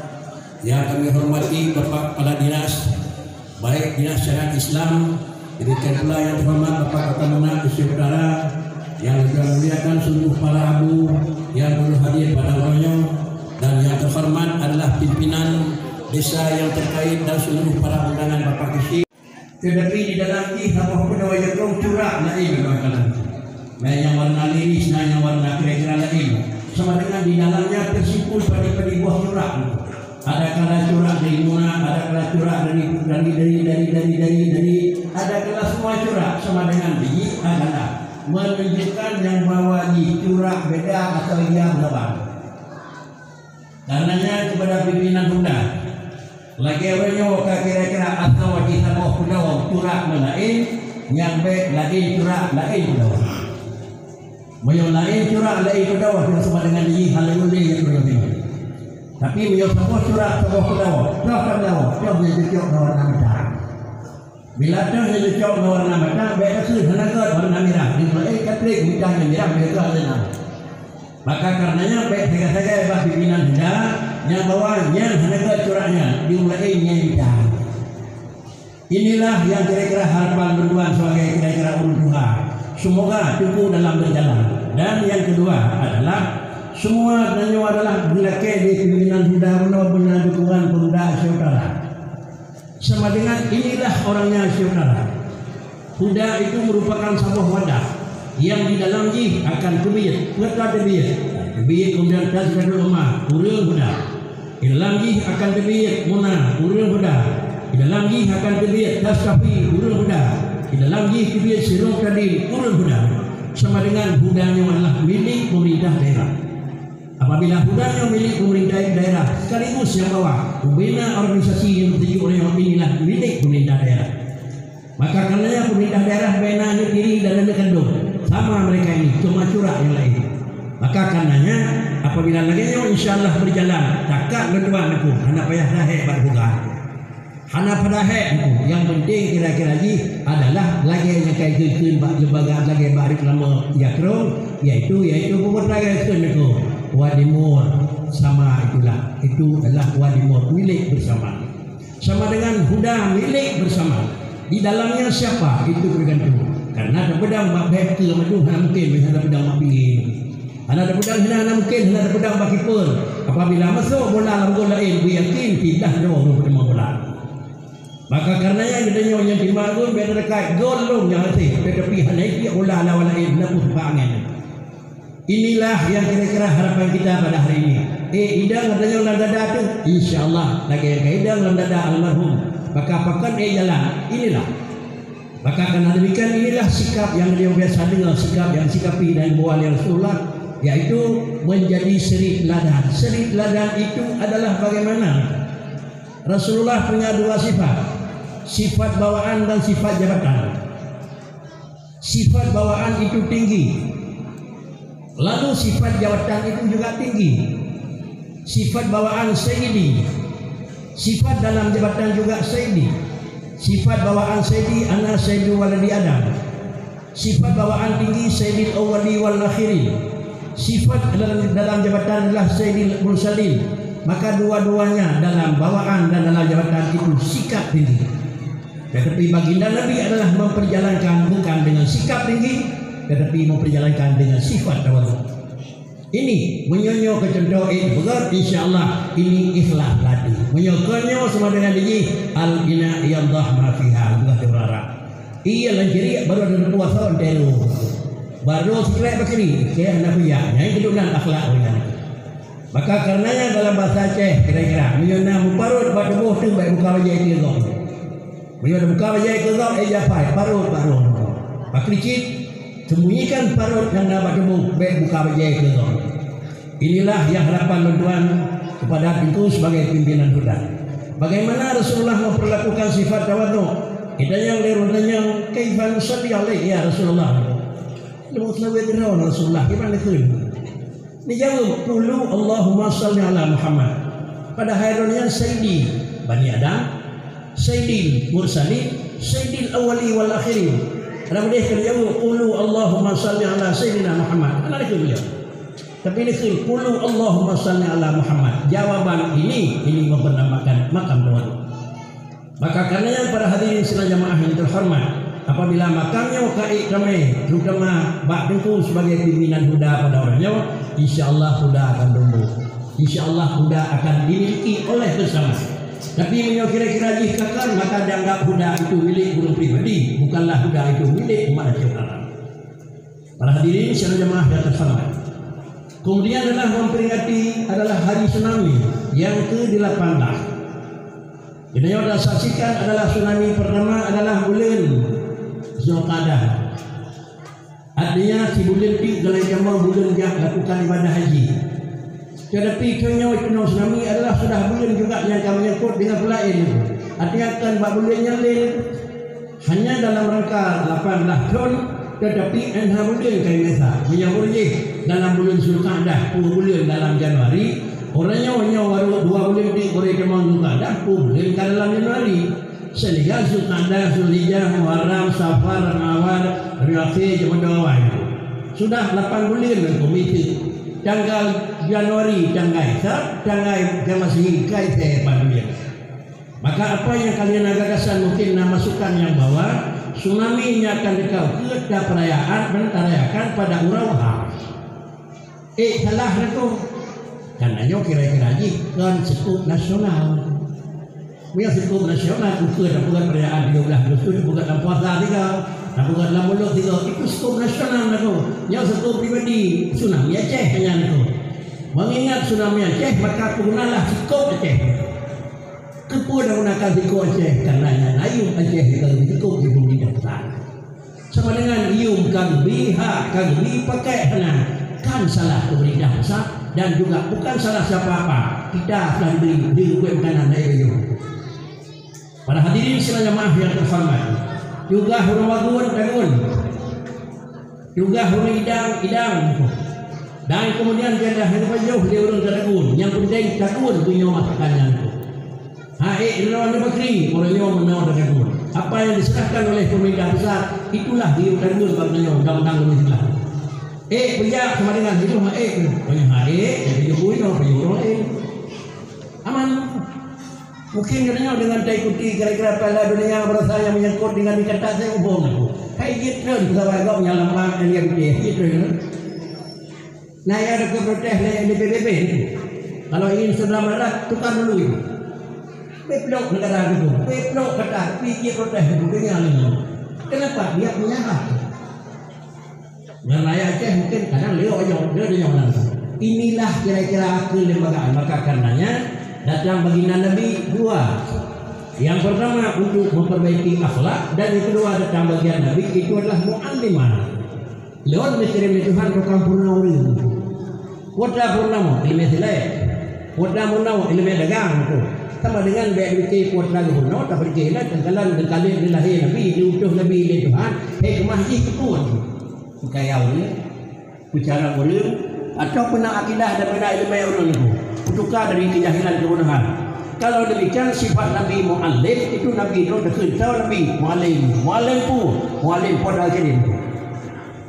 yang kami hormati Bapak Kepala Dinas, baik Dinas Syariat Islam, demikian pula yang terhormat Bapak Kapolres Aceh Utara, yang juga muliakan seluruh para abu yang dulu hadir pada uroe nyoe, dan yang terhormat adalah pimpinan desa yang terkait dan seluruh para undangan Bapak Kesi. Tetapi di dalam jih saboh peunoh jakong curak laén, Bapak Kapolres. Nah, nyang warna liris, nah, nyang warna kira-kira laén. Sama dengan di dalamnya tersimpul padé-padé buah curak. Ada kala curak dari muna, ada kala curak dari, dari, ada kala semua curak sama dengan biji adalah menunjukkan nyang bahwa jih curak beda atau ia berlabang. Karenanya kepada pimpinan Honda, lagée uroe nyoe ka kira-kira asoe jih saboh peunoh curak meulaén, nyang bék laén curak laén peunoh. Meunyoe laén curak laén peunoh, nyoe sama dengan jih hana lé nyang peunoh. Tapi meunyoe saboh curak saboh peunoh, peunoh ka peunoh, peunoh nyang cocok ngon warna mata. Bila toh nyang cocok ngon warna mata, bék takheun hana gét warna mirah, di mulai ka treb mita nyang mirah, bék takheun hana. Maka karenanya bék sagai-sagai bak pimpinan Honda nyang bahwa nyan hana gét curak nyan, di mulai nyang mita. Inilah yang kira-kira harapan bantuan sebagai kira-kira ureuëng tuha. Semoga teguh dalam berjalan. Dan yang kedua adalah, semua tanyoe adalah dilakée di pimpinan Huda bunoe beuna dukungan pemuda Aceh Utara. Sama dengan inilah orangnya Aceh Utara. Huda itu merupakan saboh wadah yang di dalam jih akan teubiet, peue teubiet, teubiet kemudian tazkiyatun ummah, ureuëng Huda. Di dalam jih akan teubiet Muna, ureuëng Huda. Di dalam jih akan teubiet Taskafi, ureuëng Huda. Di dalam jih teubiet Siroj Tadin, ureuëng Huda. Sama dengan Huda nyoe adalah milék pemerintah daerah. Apabila Huda nyoe milék pemerintah daerah, sekaligus nyang bawah, pembina organisasi nyang teutuju nyoe inilah milék pemerintah daerah. Maka karenanya pemerintah daerah bina aneuk tiri dan aneuk kandong, sama mereka ini, cuma curak yang lain. Maka karenanya, apabila lagée nyoe insya Allah berjalan, takat lôn tuan aku, hana payah dahek bak buka. Hana payah dahek aku, yang penting kira-kira jih adalah lagée nyang kai kheun bak lembaga lagée bak reklame Jakro, yaitu, yaitu peubuet lagée kheun aku, Wadi Mur sama itulah, itu adalah Wadi Mur milik bersama. Sama dengan Huda milik bersama. Di dalamnya siapa? Itu tergantung. Karena tapeudong bak beh keue mandum hana mungkin, hana tapeudong bak pinggir. Hana tapeudong hina, hana mungkin, hana tapeudong bak kiper. Apabila masuk bola lam gol lain, beuyakin pindah droe ureuëng peuteumé bola. Maka karena nyan geutanyoe nyang timbang gol, beda dekat gol lom nyang até, tetapi hana ipiek bola lawan lain, na pun angén. Inilah yang kira-kira harapan kita pada hari ini. Eh, idang geutanyoe lam dada tu, insya Allah, lagée nyang ka idang lam dada almarhum. Maka pakon eh jalan, inilah. Maka karena demikian, inilah sikap yang beliau biasa dengar, sikap yang sikapi dan buah oleh Rasulullah, yaitu menjadi suri teladan. Suri teladan itu adalah bagaimana Rasulullah punya dua sifat, sifat bawaan dan sifat jabatan. Sifat bawaan itu tinggi, lalu sifat jabatan itu juga tinggi. Sifat bawaan Sayyidi, sifat dalam jabatan juga Sayyidi. Sifat bawaan Sayyidi, ana Sayyidu Waladi Adam. Sifat bawaan tinggi, Sayyidil Awwali wal Akhirin. Sifat dalam, dalam jabatan adalah Sayyidil Mursalin. Maka dua-duanya dalam bawaan dan dalam jabatan itu sikap tinggi. Tetapi baginda Nabi adalah memperjalankan bukan dengan sikap tinggi, tetapi memperjalankan dengan sifat tawadhu. Ini meunyoe nyoe keu contoh, eh, beugét, insya Allah ini ikhlas hati. Meunyoe keu nyoe sama dengan dijih, al-ina yadhah ma fiha, beugét urara. Iya, lanciri baru ada puasa antero. Baru sekrek bakri, ke anak kuya, nyai kedunan akhlak orang. Maka karenanya dalam bahasa Aceh kira-kira, meunyoe na muparot bak tuboh tu baik buka bajai keu gong. Meunyoe buka bajai keu gong, eh, japai, parot bak rong. Bakri cit, sembunyikan parot nyang na bak tuboh, baik buka bajai keu gong. Inilah yang harapan lôn tuan kepada Teungku sebagai pimpinan Huda. Bagaimana Rasulullah memperlakukan sifat tawadhu? Kita yang lewat tanya, "Kaifa nusalli alaih ya Rasulullah?" Lewat selawat Rasulullah, gimana tu? Dijaweueb, "Qulu Allahumma salli ala Muhammad." Padahai droeneuh nyan Sayyidi Bani Adam, Sayyidil Mursalin, Sayyidil Awwali wal Akhirin. Lam hadis ka dijaweueb, "Qulu Allahumma salli ala Sayyidina Muhammad." Hana dikheun beliau. Tapi dikheun, "Qulu Allahumma salli ala Muhammad." Jawaban ini, ini memperlambangkan makam tawadhu. Maka karena nyan, para hadirin sidang jamaah yang terhormat, apabila makam nyoe ka ék tamé, terutama bak Teungku sebagai pimpinan Huda pada uroe nyoe, insya Allah Huda akan tumbuh. Insya Allah Huda akan dimiliki oleh bersama. Tapi meunyoe kira-kira jih kakon, maka dianggap Huda itu milik ureuëng pribadi, bukanlah Huda itu milik umat Aceh Utara. Para hadirin sidang jamaah yang terhormat. Kemudian adalah memperingati adalah hari tsunami yang kedelapan belas. Jadi yang kita saksikan adalah tsunami pertama adalah bulan Zulqa'dah. Artinya, si bulan tu dalam jama bulan jak lakukan ibadah haji. Tetapi keunoe keunoe tsunami adalah sudah buleuen juga nyang ka menyangkut dengan peulaén. Artinya kan bak buleuen nyang laén hanya dalam rangka lapan belas thon, tetapi enam buleuen ka masa. Meunyoe jih dalam buleuen Zulqa'dah, dua buleuen dalam Januari, orang nyoe nyoe baru dua buleuen di orang teuma Zulqa'dah, dua buleuen ka dalam Januari. Sehingga Zulqa'dah, Zulhijjah, Muharram, Safar, Ramadan, Rabiul Akhir, Jumadal Awal. Sudah lapan buleuen nangko mita. Tanggal Januari, tanggai Isab, tanggai Masehi, kai teuh lapan buleuen. Maka apa nyang kalian na gagasan mungkin na masukan nyang bahwa tsunami nyang akan teuka ukeue tapeurayaan dan tarayakan pada uroe Ahad. Eh, salah na tu. Karena nyoe kira-kira jih kon seukup nasional. Meunyoe seukup nasional, ukeue tapeugöt perayaan tujoh belas Agustus, tapeugöt lam puasa tiga, tapeugöt lam mulod tiga, itu seukup nasional na tu. Nyoe seukup pribadi, tsunami Aceh nyan tu. Mengingat tsunami Aceh, maka peugunalah seukup Aceh. Keupeue tagunakan seukup Aceh? Karena nyan ayub Aceh nyang ka geuseukup di pemerintah pusat. Sama dengan ayub ka geubri hak, ka geubri pakai hana, kan salah pemerintah pusat dan juga bukan salah siapa-apa. Kita sudah diberi, diberi makanan dari ayub. Para hadirin sidang jamaah yang terhormat, tugaih ureueng bagun tagun. Tugaih ureueng idang, idang. Dan kemudian gadoh nyang pajoh lé ureueng tagun. Nyang penting tagun bunoe masakan nyan. Ha ék droeneuh bakri, ureueng nyoe meunoe tagun. Apa yang diserahkan oleh pemerintah pusat, itulah geuyue tagun bak nyoe undang-undang ureueng Islam. Ék peujak sama dengan hidup ha ék. Banyak ha ék, jadi jokowi nyoe, banyak ureueng laén. Aman. Mungkin geutanyoe deungon taikuti kira-kira piala dunia berasa nyang menyangkut dengan dikata saya ubong aku. Hai jitreun peugawai gob nyang lambat dan dia beuteh, jitreun. Nah, ya ada protes lé P B B. Kalau ingin segera marah, tukar dulu itu. Beblok negara itu, beblok kata, pikir protes itu, dengar ini. Kenapa? Dia punya hak. Ngon rakyat Aceh mungkin kadang lé ayong, lé ayong langsung. Inilah kira-kira kelembagaan. Maka karenanya datang baginda Nabi dua. Yang pertama untuk memperbaiki akhlak dan yang kedua datang baginda Nabi itu adalah muallimah. Lewat dikirim oleh Tuhan tukang purna ureueng. Kuota purna mo ilmu silek. Kuota purna mo ilmu dagang tu. Sama dengan bek dikir kuota gubernur, tapi dikir lah tengkalan tengkalit lahir Nabi, diutus Nabi oleh Tuhan, hikmah jih tu. Peucaya ureueng, peucara ureueng, ataupun akidah dan bina ilmu ureueng itu, peutuka dari kejahilan kebodohan. Kalau demikian, sifat Nabi Muallim itu Nabi Nuh dekeue tau Nabi Muallim. Muallim pu, Muallim pada kirim.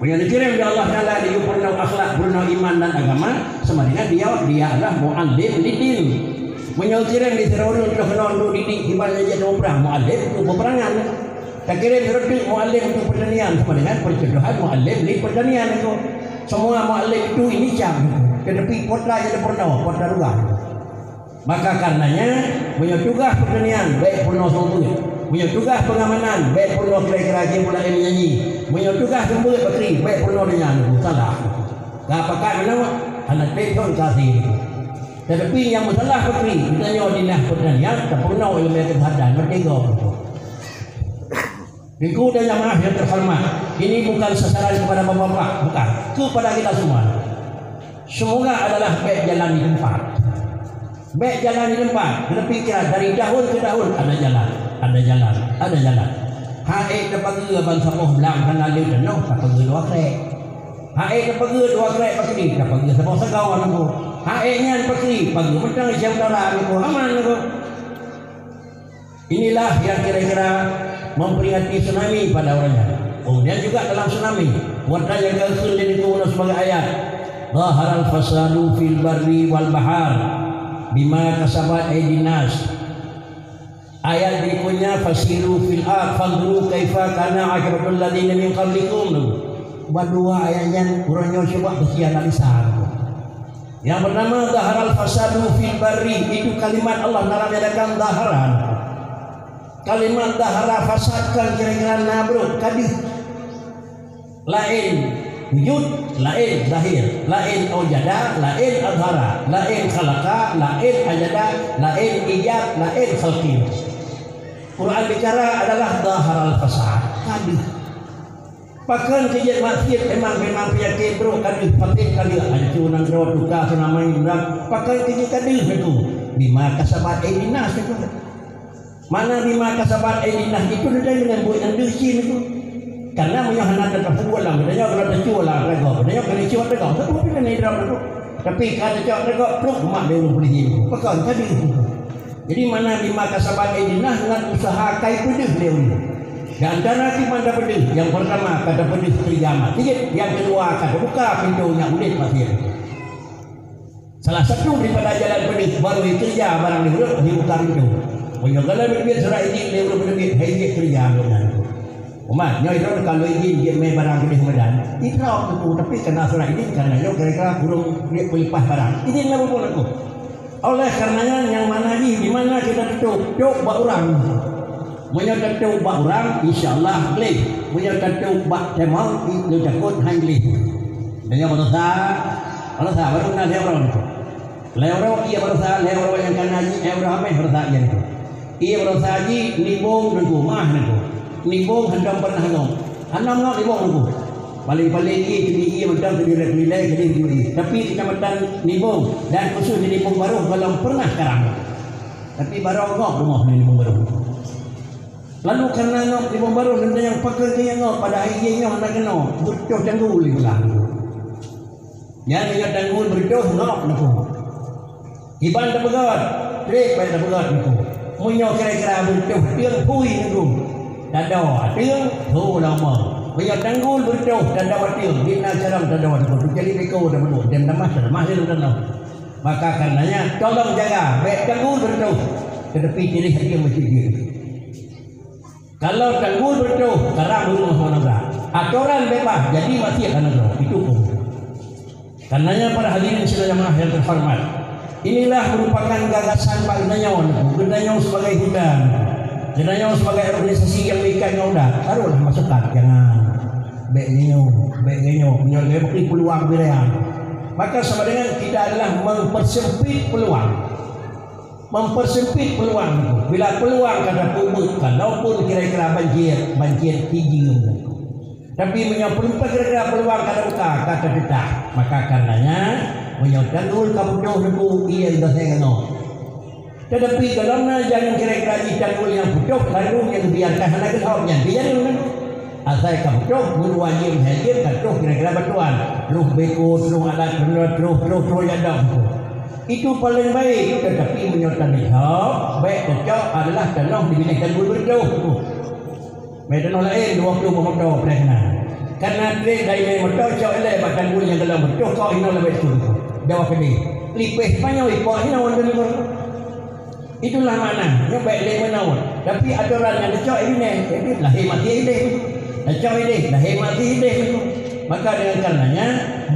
Meunyoe dikirim di Allah Taala di peurunoe akhlak, peurunoe iman dan agama, sama dengan dia, dia adalah muallim lidin. Meunyoe kirém di sidroe ureueng teuh keunoe untuk didik, ibarat jeuet muprang, muallim untuk peperangan. Takirém sidroe teuk muallim untuk pertanian, sama dengan percontohan muallim di pertanian itu. Semua muallim itu ini cam, tetapi pot lain ada pernah, pot darurat. Maka karenanya, meunyoe tugaih pertanian, bèk peurunoe seumeubeuet. Meunyoe tugaih pengamanan, bèk peurunoe kira-kira jih pula nyanyi. Meunyoe tugaih seumeubeuet bakri, bèk peurunoe donya nyan. Salah. Ka pakat meunoe, hana trép thon ka si. Tetapi nyang meusalah bakri, geutanyoe dinas pertanian, tapeurunoe ileumèe keuseuhatan, meuteugom. Teungku dan jamaah yang terhormat, ini bukan sasaran kepada bapak-bapak, bukan. Kepada kita semua. Semoga adalah bèk jalan di tempat. Bèk jalan di tempat. Berpikir dari tahun ke tahun, ada jalan, ada jalan, ada jalan. Hai, tapageue ban saboh blang hana le tanoh, tapageue dua krek. Hai, tapageue dua krek pakri, tapageue saboh sagoe nunggu. Hai, nyan pakri, pageue mantong Asia Utara nunggu, aman nunggu. Inilah yang kira-kira memperingati tsunami pada orang nyan. Kemudian juga dalam tsunami, watèe nyang geukheun di Teungku Uno sebagai ayat, "Zaharal fasadu fil barri wal bahar bima kasabat aydin nas." Ayat berikutnya, "Fasiru fil ard fanzuru kaifa kana aqibatul ladzina min qablikum." Bak dua ayat nyan, ureueng nyoe cuba beusianalisa. Yang pertama, zaharal fasadu fil barri, itu kalimat Allah Taala nyatakan zahara. Kalimat zahara fasad kan kira-kira na brok, ka deuh. Laén wujud, laén zahir, laén aujada, laén azhara, laén khalaqa, laén ajada, laén ijad, laén khalqi. Quran bicara adalah zaharal fasad, ka deuh. Pakon keu jeuet maksiet memang, memang peunyakét brok ka deuh, patéh ka deuh, hancô nanggroe, tuka seunamai urang. Pakon keu jeuet ka deuh nyan tu? Bima kasabat aydin nas nyan tu. Mana bima kasabat aydin nas itu, teuntèe deungon buet nyang deuh cit nyan tu. Karena meunyoe hana tapeubuet lam, geutanyoe kalau tacue lam ragoe, geutanyoe keuneuk cuet ragoe, tapi keuneuk idrop nyan tu. Tapi ka tacok ragoe, pluk, mak lé ureueng polisi nyan tu. Pakon ka deuh nyan tu. Jadi, mana bima kasabat aydin nas ngon useuha ka ipeudeuh lé ureueng. Di antara kiban tapeudeuh, nyang peurtama ka tapeudeuh keureuja maksiet, nyang keudua ka tabuka pintoe nyang udeb maksiet. Salah satu daripada jalan peudeuh barô keureuja barang lé ureueng, dibuka pintoe. Meunyoe galak biet surat idin lé ureuëng peuteubiet, hai jeuet keureuja gobnyan. Umat, nyoe droe ka lheueh idin jeuet mé barang keudeh meudan. Idroe teungku, tapi kana surat idin kana nyoe kira-kira ureuëng peuleueh barang. Idin na bubuet teungku. Oleh karenanya nyang mana jih di mana kita tutup, tutup bak urang. Meunyoe tutup bak urang, insya Allah gleh. Meunyoe tutup bak teumong, itu takut hai gleh. Meunyoe baroesa, baroesa baru na lhèe uroe. Lhèe uroe ié baroesa, lhèe uroe nyang kana jih, lhèe uroe habéh baroesa ié teungku. Ié baroesa jih nibong teungku, mah teungku. Nibong hantom pernah ngok. Hana ngok nibong teungku. Paling-paling ié keuneuk ié mantong keuneuk lilai, keuneuk jui. Tapi keucamatan nibong dan khusus di nibong baroh golom pernah karang. Tapi baroh ngok rumoh nibong baroh. Lalu karena ngok nibong baroh, leuntanyong pakon keu nyang ngok, padahai ié nyoe hana keunoe, beutôh tanggul di beulah. Nyan meunyoe tanggul beutôh ngok teungku. Iban tapeugöt, trép bèk tapeugöt teungku. Meunyoe kira-kira beutôh ateueng phui teungku. Tadoe ateueng, tho lama. Meunyoe tanggul beutôh tadoe ateueng, di na carông tadoe teungku. Teucali biko tapeugöt, dan tamah tamah lé tanoh. Maka karenanya tolong jaga bèk tanggul beutôh. Tetapi tireh ateueng masjid jih. Kalau tanggul beutôh, karang ureueng hana bra. Atoran bebas, jadi maksiat hana droe. Itu hukum. Karenanya para hadirin sidang jamaah yang terhormat, inilah merupakan gagasan bak geutanyoe, geutanyoe sebagai hudan, geutanyoe sebagai organisasi yang meuikat ngon hudan. Taruhlah masukan, jangan. Bèk nyoe, bèk nyoe, nyoe lé beri peluang pilihan. Maka sama dengan kita adalah mempersempit peluang. Mempersempit peluang teungku. Bila peluang ka tapeubuet, kalaupun kira-kira banjir, banjir tijeuem teungku. Tapi meunyoe peulumpah kira-kira peluang ka tabuka, ka tapeutah, maka karenanya meunyoe tanggul ka putôh teungku, ié gaseng ngon. Tetapi golom na jalan kira-kira jih tanggul nyang putôh, lalu nyang biarkan hana geulhop nyan, biar nyan. Asai ka putôh, meunyoe wajéb hajéb ka troh kira-kira bantuan. Troh beko, troh alat, troh, troh, troh, troh, ya dah. Itu paling baik, tetapi meunyoe tanyoe bèk teucok adalah tanoh di binéh tanggul beutôh. Bèk tanoh laén dua puluh boh moto preh na. Karena trép dari moto cok ilèe bak tanggul nyang dalam beutôh kok hinoe leubeh tu. Dawa keudeh. Lipeh Spanyol ipok hinoe wan deungon. Itulah makna, nyoe bèk lé meunoe. Tapi atoran nyang teucok i binéh, jadi lahé maté idéh. Teucok idéh, lahé maté idéh. Maka dengan karenanya,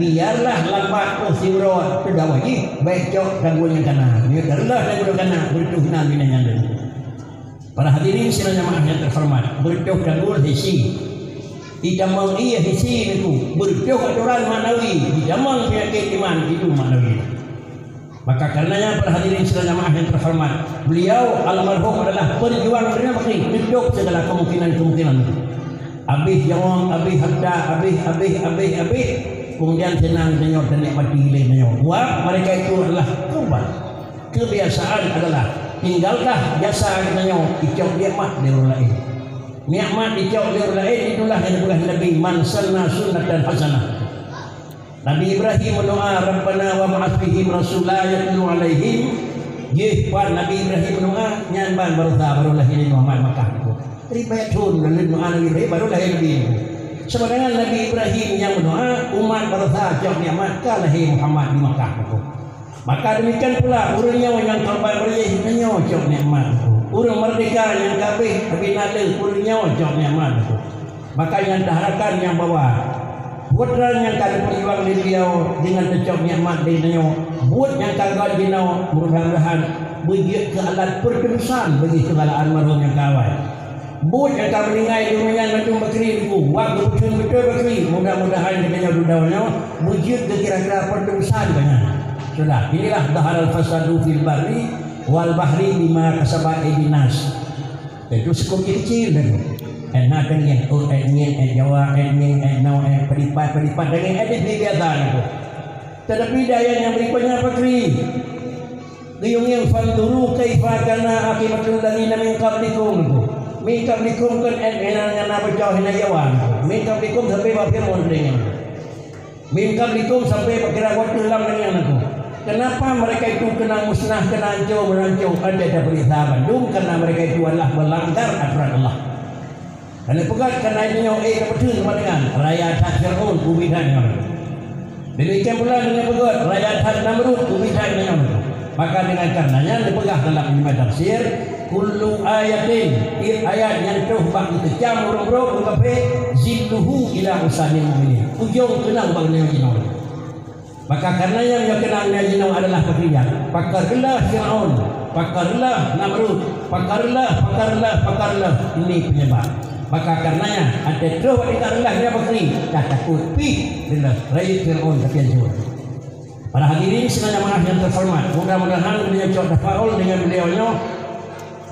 biarlah lambat oh siuroe teudawa jih, bèk cok tanggul nyang kana. Nyoe teureuleuh tanggul nyang kana, beutôh nan binéh nyan lé. Para hadirin sidang jamaah yang terhormat, beutôh tanggul hisi. Itamong ié hisi niku, beutôh atoran maknawi, itamong penyakit iman itu maknawi. Maka karenanya para hadirin sidang jamaah yang terhormat, beliau almarhum adalah pejuang Reunah Bakri, tutup segala kemungkinan-kemungkinan. Abéh nyawöng, abéh harta, abéh, abéh, abéh, abéh. Kemudian seunang tanyoe tanikmati lé tanyoe. Buat mereka itu adalah korban. Kebiasaan adalah tinggalkah jasa tanyoe icok nikmat lé ureueng laén. Nikmat icok lé ureueng laén itulah yang dipeugah Nabi, "Man sanna sunnatan hasanah." Nabi Ibrahim meudoa, "Rabbana wa ba'ats fihim rasula yatlu 'alaihim." Jih pat Nabi Ibrahim meudoa, nyan ban baroesa baru lahé Nabi Muhammad Makkah tu. Ribuan thon lheueh meudoa Nabi Ibrahim baru lahé Nabi tu. Sama dengan Nabi Ibrahim nyang meudoa, umat baroesa cok nikmat ka lahé Muhammad di Makkah tu. Maka demikian pula ureueng nyoe nyang korban beureueh, nyoe cok nikmat tu. Ureueng merdeka nyang ka abéh, abéh na le, ureueng nyoe cok nikmat tu. Maka nyang taharapkan nyang bahwa buet nyang ka geupeujuang lé beliau deungon teucok nikmat lé nyoe, buet nyang ka göt jinoe, mudah-mudahan beujeuet keu alat peureutebusan bagi segala almarhum nyang ka awai. Buet nyang ka meuninggai di donya nyan mandum bakri teungku, wak geupeutheun beutôi bakri, mudah-mudahan geutanyoe dudoe nyoe beujeuet keu kira-kira peureutebusan geutanyoe. Sudah, inilah dhaharal fasadu fil barri wal bahri bima kasabat aidin nas. Itu seukup kecil dah tu. Eh, na kan ngieng, oh, eh, ngieng, eh, Jawa, eh, ngieng, eh, nau, eh, padipat, padipat, dan ngieng, eh, di biasa dah tu. Tetapi di ayat yang berikutnya apa kri? Geuyue ngieng, "Fanzuru kaifa kana aqibatul ladzina min qablikum." Min qablikum kan eh, eh, na, na, na baca hina Jawa. Min qablikum sampai bak Fir'aun dengan. Min qablikum sampai bak kira waktu lam dengan aku. Kenapa mereka itu kena musnah, kena hancur, merancung? Ada, ada perintah bandum karena mereka itu adalah melanggar aturan Allah. Karena peugah karena itu nyoe, eh, kebetulan sama dengan raya that Fir'aun, kubi that nyoe. Demikian pula dengan peugah raya that Namrud, kubi that nyoe. Maka dengan karenanya dipeugah dalam ilmu tafsir, Kullu ayatin, tiep ayat nyang troh bak geukeucam ureuëng brok ureuëng kafé, zilluhu ila usanil mu'minin. Ujong keunong bak nyoe jinoe. Maka kareuna nyan nyoe keunong nyoe jinoe adalah peukrian. Pakarlah Firaun, pakarlah Namrud, pakarlah, pakarlah, pakarlah. Ini penyebab. Maka kareuna nyan, até troh bak tingkat rendah nyoe peukri, ka takot pih rendah. Rayeuk Firaun tapi hancô. Para hadirin sidang jamaah yang terhormat, mudah-mudahan beliau cok tafaul dengan beliau nyoe.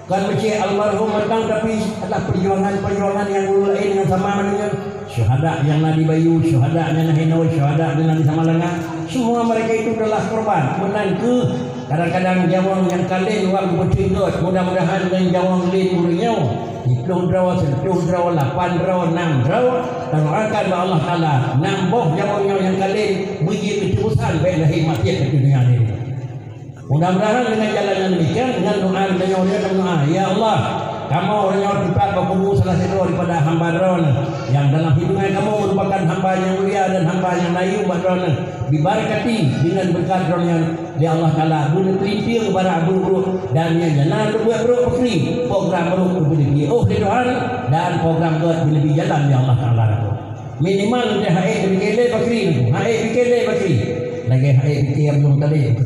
Kan meucéh almarhum mantong, tapi adalah perjuangan-perjuangan yang dulu lain yang sama dengan syuhada yang na di Bayu, syuhada yang na Hinoe, syuhada yang na di Samalanga. Semua mereka itu adalah korban. Meunan keuh kadang-kadang nyawöng nyang ka lén wang beuteugot, mudah-mudahan ngon nyawöng lén ureuëng nyoe. Siplôh droe, siplôh droe, lapan droe, nam droe, tadoakan bak Allah Taala, nam boh nyawöng nyoe nyang ka lén beujeuet keu teubusan bék lahé maksiat di dunia nyoe. Mudah-mudahan dengan jalan yang demikian, dengan doa geutanyoe, doa, "Ya Allah, kamoe uroe nyoe teupat bak kubu salah sidroe daripada hamba Droeneueh, nyang dalam hitungan kamoe merupakan hamba nyang mulia dan hamba nyang na yum bak Droeneueh. Bibarakati dengan beureukat Droeneueh, ya Allah Taala, beuneupeulintang bara buet brok dan nyang na peubuet brok peukri, program brok beuneupiôh lé Tuhan, dan program gét beuneubi jalan, ya Allah Taala." Minimal teuh hak ék pike lé peukri, hak ék pike lé peukri. Lagée hak ék pike Abdul Muthalib.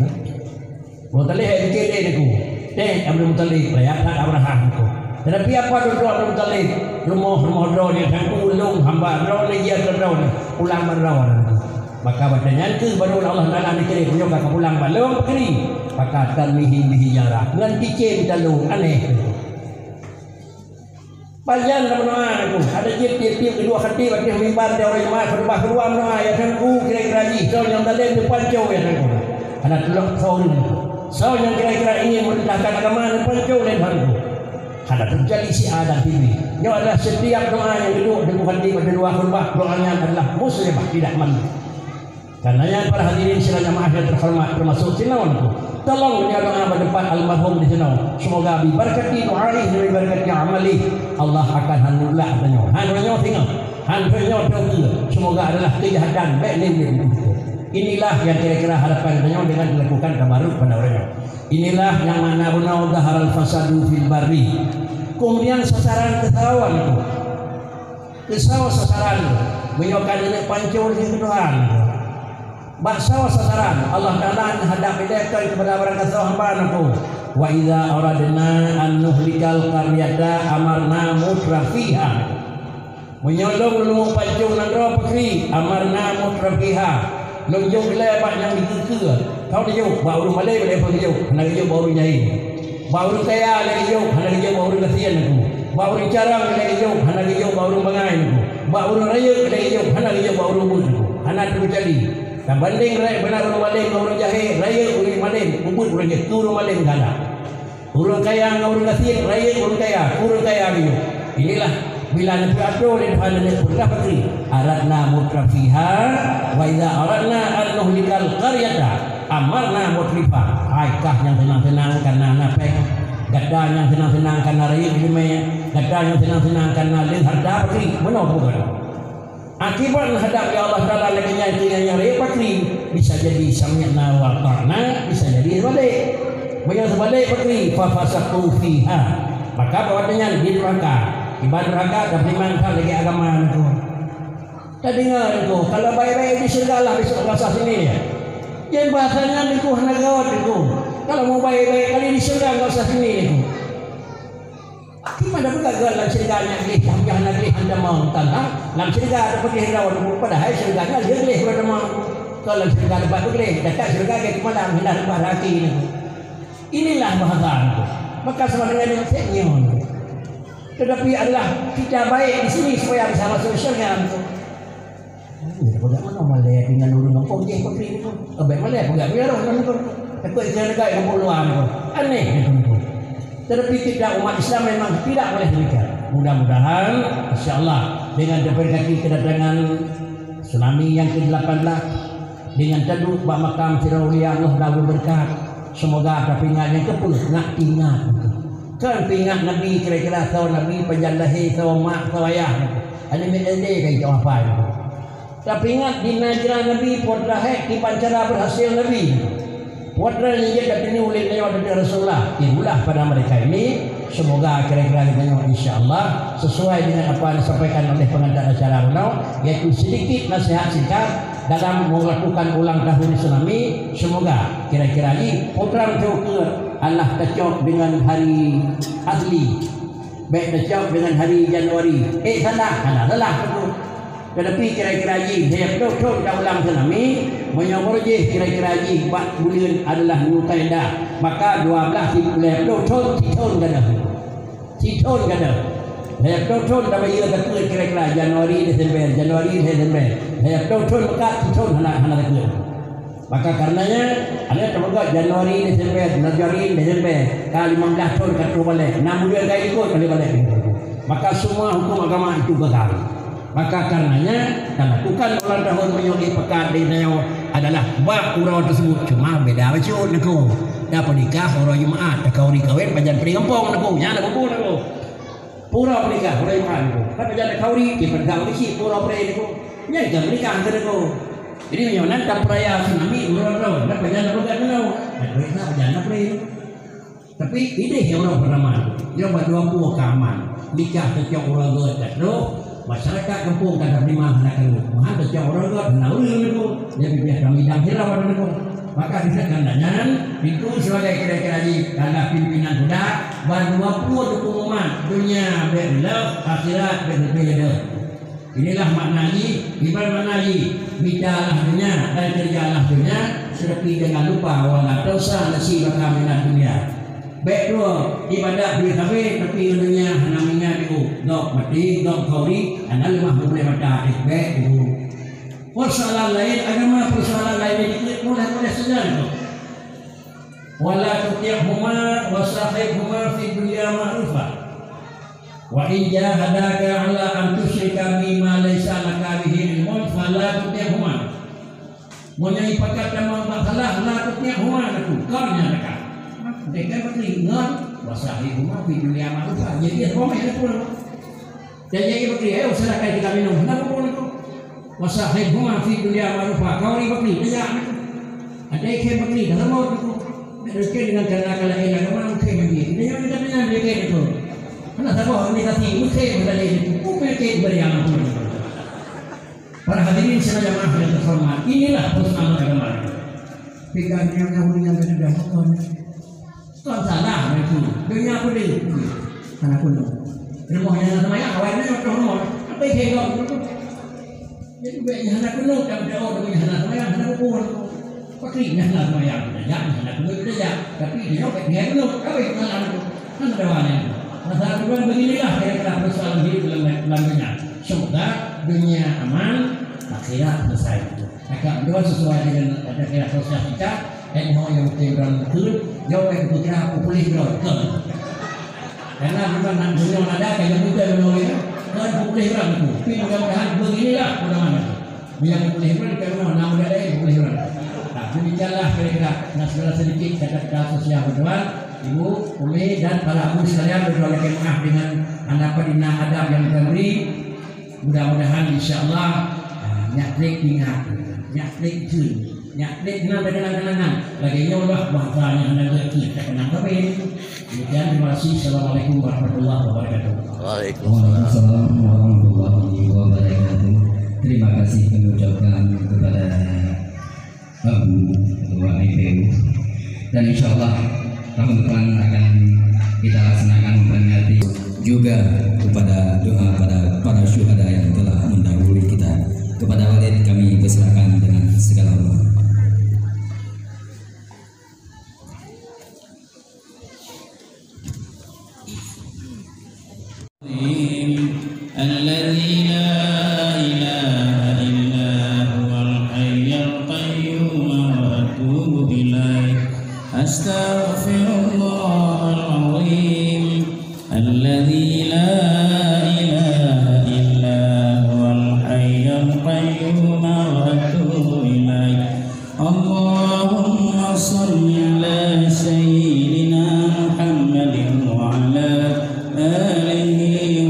Muthalib hai pike lé Teungku. Teuh Abdul Muthalib, rakyat that Abraham Teungku. Tetapi apa tujuan Abdul Muthalib? Rumoh-rumoh droeneuh Teungku, lôn hamba droeneuh, jeuet keu droeneuh, pulang bak droeneuh. Maka watée nyan keuh baru Allah Taala neukirém nyoe ka pulang bak lôn peukri. Maka tarmihim bihijarah, ngon cicém talu, aneh Teungku. Pajan lam doa Teungku, hana jeuet tiep-tiep keudua khatib ateueh mimbar di ureuëng jeumaáh khutbah keudua meudoa, "Ya Teungku, kira-kira jih soe nyang dalem neupancô, ya Teungku." Hana tulok soe ureuëng. Soe nyang kira-kira ingin meurintahkan agama neupancô lé Teungku. Hana teujadi si A dan si B. Nyoe adalah setiap doa nyang geuduek Teungku khatib ateueh dua khutbah, doa nyan adalah mustajabah, tidak mandum. Karena nyan, para hadirin sidang jamaah yang terhormat, termasuk sinoe, tolong nyoe doa bak teumpat almarhum di sinoe. Semoga bibarakati doa jih dan bibarakati amal jih, Allah akan han nulak tanyoe. Han nyoe singoh, han nyoe teuka. Semoga adalah kejahatan baik lewat itu. Inilah yang kira-kira harapan tanyoe dengan dilakukan tabaruk pada ureuëng nyoe. Inilah yang makna bunoe zaharal fasadu fil barri. Kemudian sasaran keusalahan itu. Keu soe sasaran, meunyoe ka neuneuk pancô lé Tuhan? Bak soe sasaran? Allah Taala neuhadab ilée kon keupada barangkasoe hamba Teungku. "Wa idza aradna an nuhlikal qaryata amarna mutrafiha." Meunyoe lôn lôn pancô nanggroe peukri, amarna mutrafiha. Lôn jok ilée bak nyang dikeue-keue. Ka geujok bak ureuëng malém, lé peue geujok, hana geujok bak ureuëng jahé. Bak ureuëng kaya lé geujok, hana geujok bak ureuëng gasien Teungku. Bak ureuëng carông lé geujok, hana geujok bak ureuëng bangai Teungku. Bak ureuëng rayeuk lé geujok, hana geujok bak ureuëng buet Teungku. Hana teujadi. Tabandeng rayeuk beunar ureuëng malém ngon ureuëng jahé, rayeuk ureuëng malém, ubeuet ureuëng jahé, keu ureuëng malém galak. Ureuëng kaya ngon ureuëng gasien, rayeuk ureuëng kaya, ureuëng kaya geuyue. Inilah bila neupeuatoe lé Tuhan neuneuk peurintah peukri, "Aradna mutrafiha, wa idza aradna an nuhlikal qaryata amarna mutrafiha." Hai kah nyang seunang-seunang kana na péng, gata nyang seunang-seunang kana rayeuk ileumé, gata nyang seunang-seunang kana lé hareuta peukri, meunoe bukan. Akibat neuhadab lé Allah Taala lagée nyan keu nyang rayeuk peukri, bisa jadi sami'na wa ata'na, bisa jadi seubalik. Meunyoe seubalik peukri, fa fasaqu fiha. Maka bak watée nyan di neuraka. Iban neuraka tapeulimang that lagée agama Teungku. Tadeungoe Teungku, kalau baék-baék di syeuruga lah besok enggak usah sini ya. Jadi bahasa nyan Teungku hana gawat Teungku. Kalau mau baék-baék kali di syeuruga enggak usah sini Teungku. Kiban tapeugah lam syeuruga nyan gleh, lam jahanam gleh, hana tamong, kan, ha? Lam syeuruga tapeugah lawat, padahai syeuruga nyan lheueh gleh, hana tamong. Kon lam syeuruga teumpat peugleh, dekat syeuruga gét malam, hana leupah laki ni. Inilah bahasa Teungku. Maka sama dengan yang saya nyoe. Tetapi adalah kita baik di sini supaya bisa masuk syurga Teungku. Nyoe peugah meunoe malée dengan ureuëng gampông jih peukri Teungku. Abéh malée peugah biar roh Teungku. Takot ikan degai gampông luwa Teungku. Aneh Teungku. Tetapi kita umat Islam memang tidak boleh demikian. Mudah-mudahan, insya Allah, dengan terberkati kedatangan tsunami yang kedelapan belas, dengan taduek bak makam sidroe ulia Allah dan berkat, semoga tapeuingat nyang keupeue, nak ingat Teungku. Kan peuingat Nabi kira-kira soe Nabi, pajan lahé, soe mak, soe ayah Teungku. Hana miet SD ka ijak hafai Teungku. Tapi ingat, di Najran Nabi, putra hék kiban cara berhasil Nabi. Putra nyang jeuet dan teunyueng lé nyoe dari Rasulullah. Timbullah pada mereka ini, Semoga kira-kira geutanyoe, insya Allah, sesuai dengan apa yang disampaikan oleh pengantar acara bunoe, yaitu sedikit nasihat singkat dalam melakukan ulang tahun Tsunami. Semoga kira-kira jih program tu ke Allah tacok dengan hari asli. Bèk tacok dengan hari Januari. Eh, salah. Salah, salah tu. Tetapi kira-kira jih lhèe ploh thôn taulang Tsunami, meunyoe meureuh jih kira-kira jih bak buleuen adalah Dzulqa'dah, maka dua blah si-, lhèe ploh thôn, sithôn gadôh. Sithôn gadôh. Lhèe ploh thôn tabayeue takheun kira-kira Januari, Desember, Januari, Desember. Lhèe ploh thôn meukat sithôn hana, hana takheun. Maka karenanya, ada tapeugah Januari, Desember, Januari, Desember, ka lima belas thôn ka troh balek, enam buleuen ka ikot ka lheueh balek. Maka semua hukum agama itu gagal. Maka karenanya, talakukan ulang tahun meunyoe di pekan di nyoe adalah bak uroe tersebut, cuma beda bacut niko. Tapeunikah uroe Jumaat, takauri kawin pajan pri gampông niko, nyan na bubu niko. Pura peunikah, uroe Jumaat niko. Tapi jangan khauri, di peugah ureueng chik pura peunikah niko. Nyan ka peunikah niko. Jadi, meunyoe nan tapeuraya Tsunami, uroe droe, nan pajan na peugah niko. Nan pajan na peunikah. Tapi, idéh nyang uroe peurtama, nyang bak dua pue ka aman. Nikah teucok uroe geuh ka troh, masyarakat gampông ka teurimong hana karu. Meuhan teucok uroe geuh, hana ureueng niko. Jadi, biasa kami dang hirau niko. Maka, disebutkan nyan, itu sebagai kira-kira jih, tanda pimpinan sudah, Ban dua pue teupeuumat, dunia bèk leuh, akhirat bèk leubeh leuh. Inilah makna jih, iban makna jih, mitalah dunia dan kerjalah dunia, tetapi jangan lupa wala tansa nasibaka minad dunya. Bèk droe ibadat duit habéh, tapi dunia hana meuingat ibu. Gob maté, gob khauri, hana leumah meubuléh mata, eh, bèk ibu. Persoalan lain agama, persoalan lain dikit, boleh-boleh saja itu. Wala tuti'huma wa sahibhuma fid dunya ma'rufa. Wa in jahadaka ala an tusyrika bi ma laysa laka bihi ilmun fala tuti'huma. Meunyoe ipakat tamong bak salah, la tuti'huma, kon nyan dekat. Dekat beutôi ngon wa sahibhuma fid dunya ma'rufa. Jadi, dia komen dia pun. Dan jadi beutôi, eh, silakan kita minum. Kenapa pun itu? Wa sahibhuma fid dunya ma'rufa. Kau ni bakri, tajak ni. Ada ikan bakri, dah lama tu. Ada ikan dengan cara kalau enak, mana mungkin lagi. Dia yang kita punya dia kayak itu. Mana sabar ni kati, mungkin benda lain itu. Bukan kayak benda yang ampun. Para hadirin sidang jamaah yang terhormat, inilah persoalan agama. Pegang yang yang yang dah makan. Kon salah mereka. Dunia apa dia? Anak kuno. Rumah yang sama ya, awalnya macam rumah. Apa yang kayak gitu? Jadi, baik yang anak kuno, tak ada orang yang anak sama ya, anak kuno. Pakri yang anak sama ya, ya, anak kuno kita ya. Tapi dia nak dia kuno, apa yang salah tu? Kan ada awalnya. Masalah Tuhan beginilah kira-kira persoalan hidup dalam, dalam dunia. Semoga dunia aman, akhirat selesai. Agak dua sesuai dengan ada kira proses kita, dan mau yang mungkin orang betul, jauh yang kira populis orang. Karena memang nak dunia ada, kayak muda orang ya. Kan populis orang tu. Tapi mudah-mudahan beginilah mudah-mudahan. Biar populis orang, karena nama dia lain populis orang. Nah, demikianlah kira-kira, nah, segala sedikit kata-kata sosial, teman-teman, Ibu, Umi, dan para abu sekalian, berdoa lagi maaf dengan anak adab yang kita beri. Mudah-mudahan, insya Allah, ah, nyak trik ingat, nyak trik jun, nyak trik nan kenang-kenangan. Lagi nyoe lah bangsa nyang hana geuh kita kenang kami. Demikian, terima kasih. Assalamualaikum warahmatullahi wabarakatuh. Waalaikumsalam. Waalaikumsalam warahmatullahi wabarakatuh. Terima kasih kami ucapkan kepada Abu Ketua M P U. Dan insya Allah tahun depan akan kita laksanakan memperingati juga kepada doa pada para syuhada yang telah mendahului kita. Kepada Walid kami persilakan dengan segala hormat. العظيم الذي لا إله إلا هو الحي القيوم وأتوب إليه. أستغفر الله العظيم الذي لا إله إلا هو الحي القيوم وأتوب إليه. اللهم صل على سيدنا محمد وعلى آله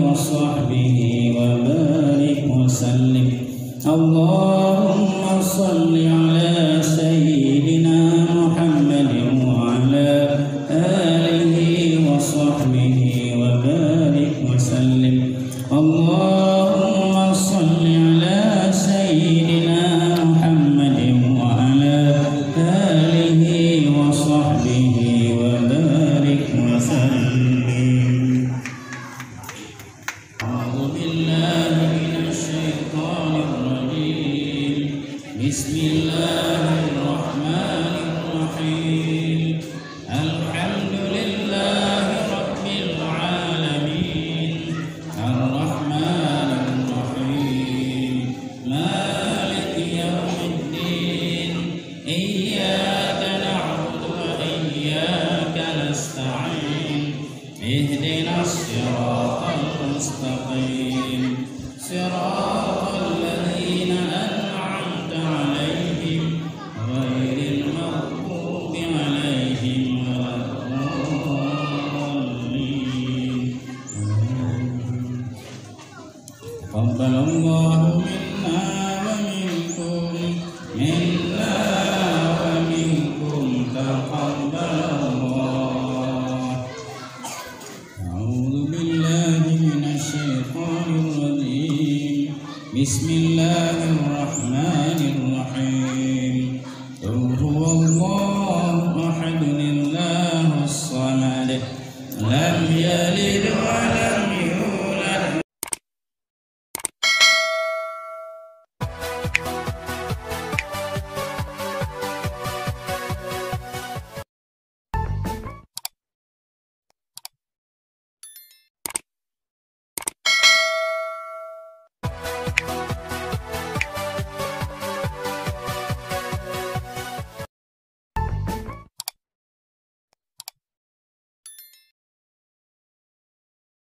وصحبه وبارك وسلم. اللهم صل على سيدنا محمد وعلى آله وصحبه صراط الذين أنعمت عليهم غير المغضوب عليهم ولا الضالين. آمين. تقبل الله منا ومنكم، منا ومنكم تقبل الله. أعوذ بالله من الشيطان الرجيم. بسم الله الرحمن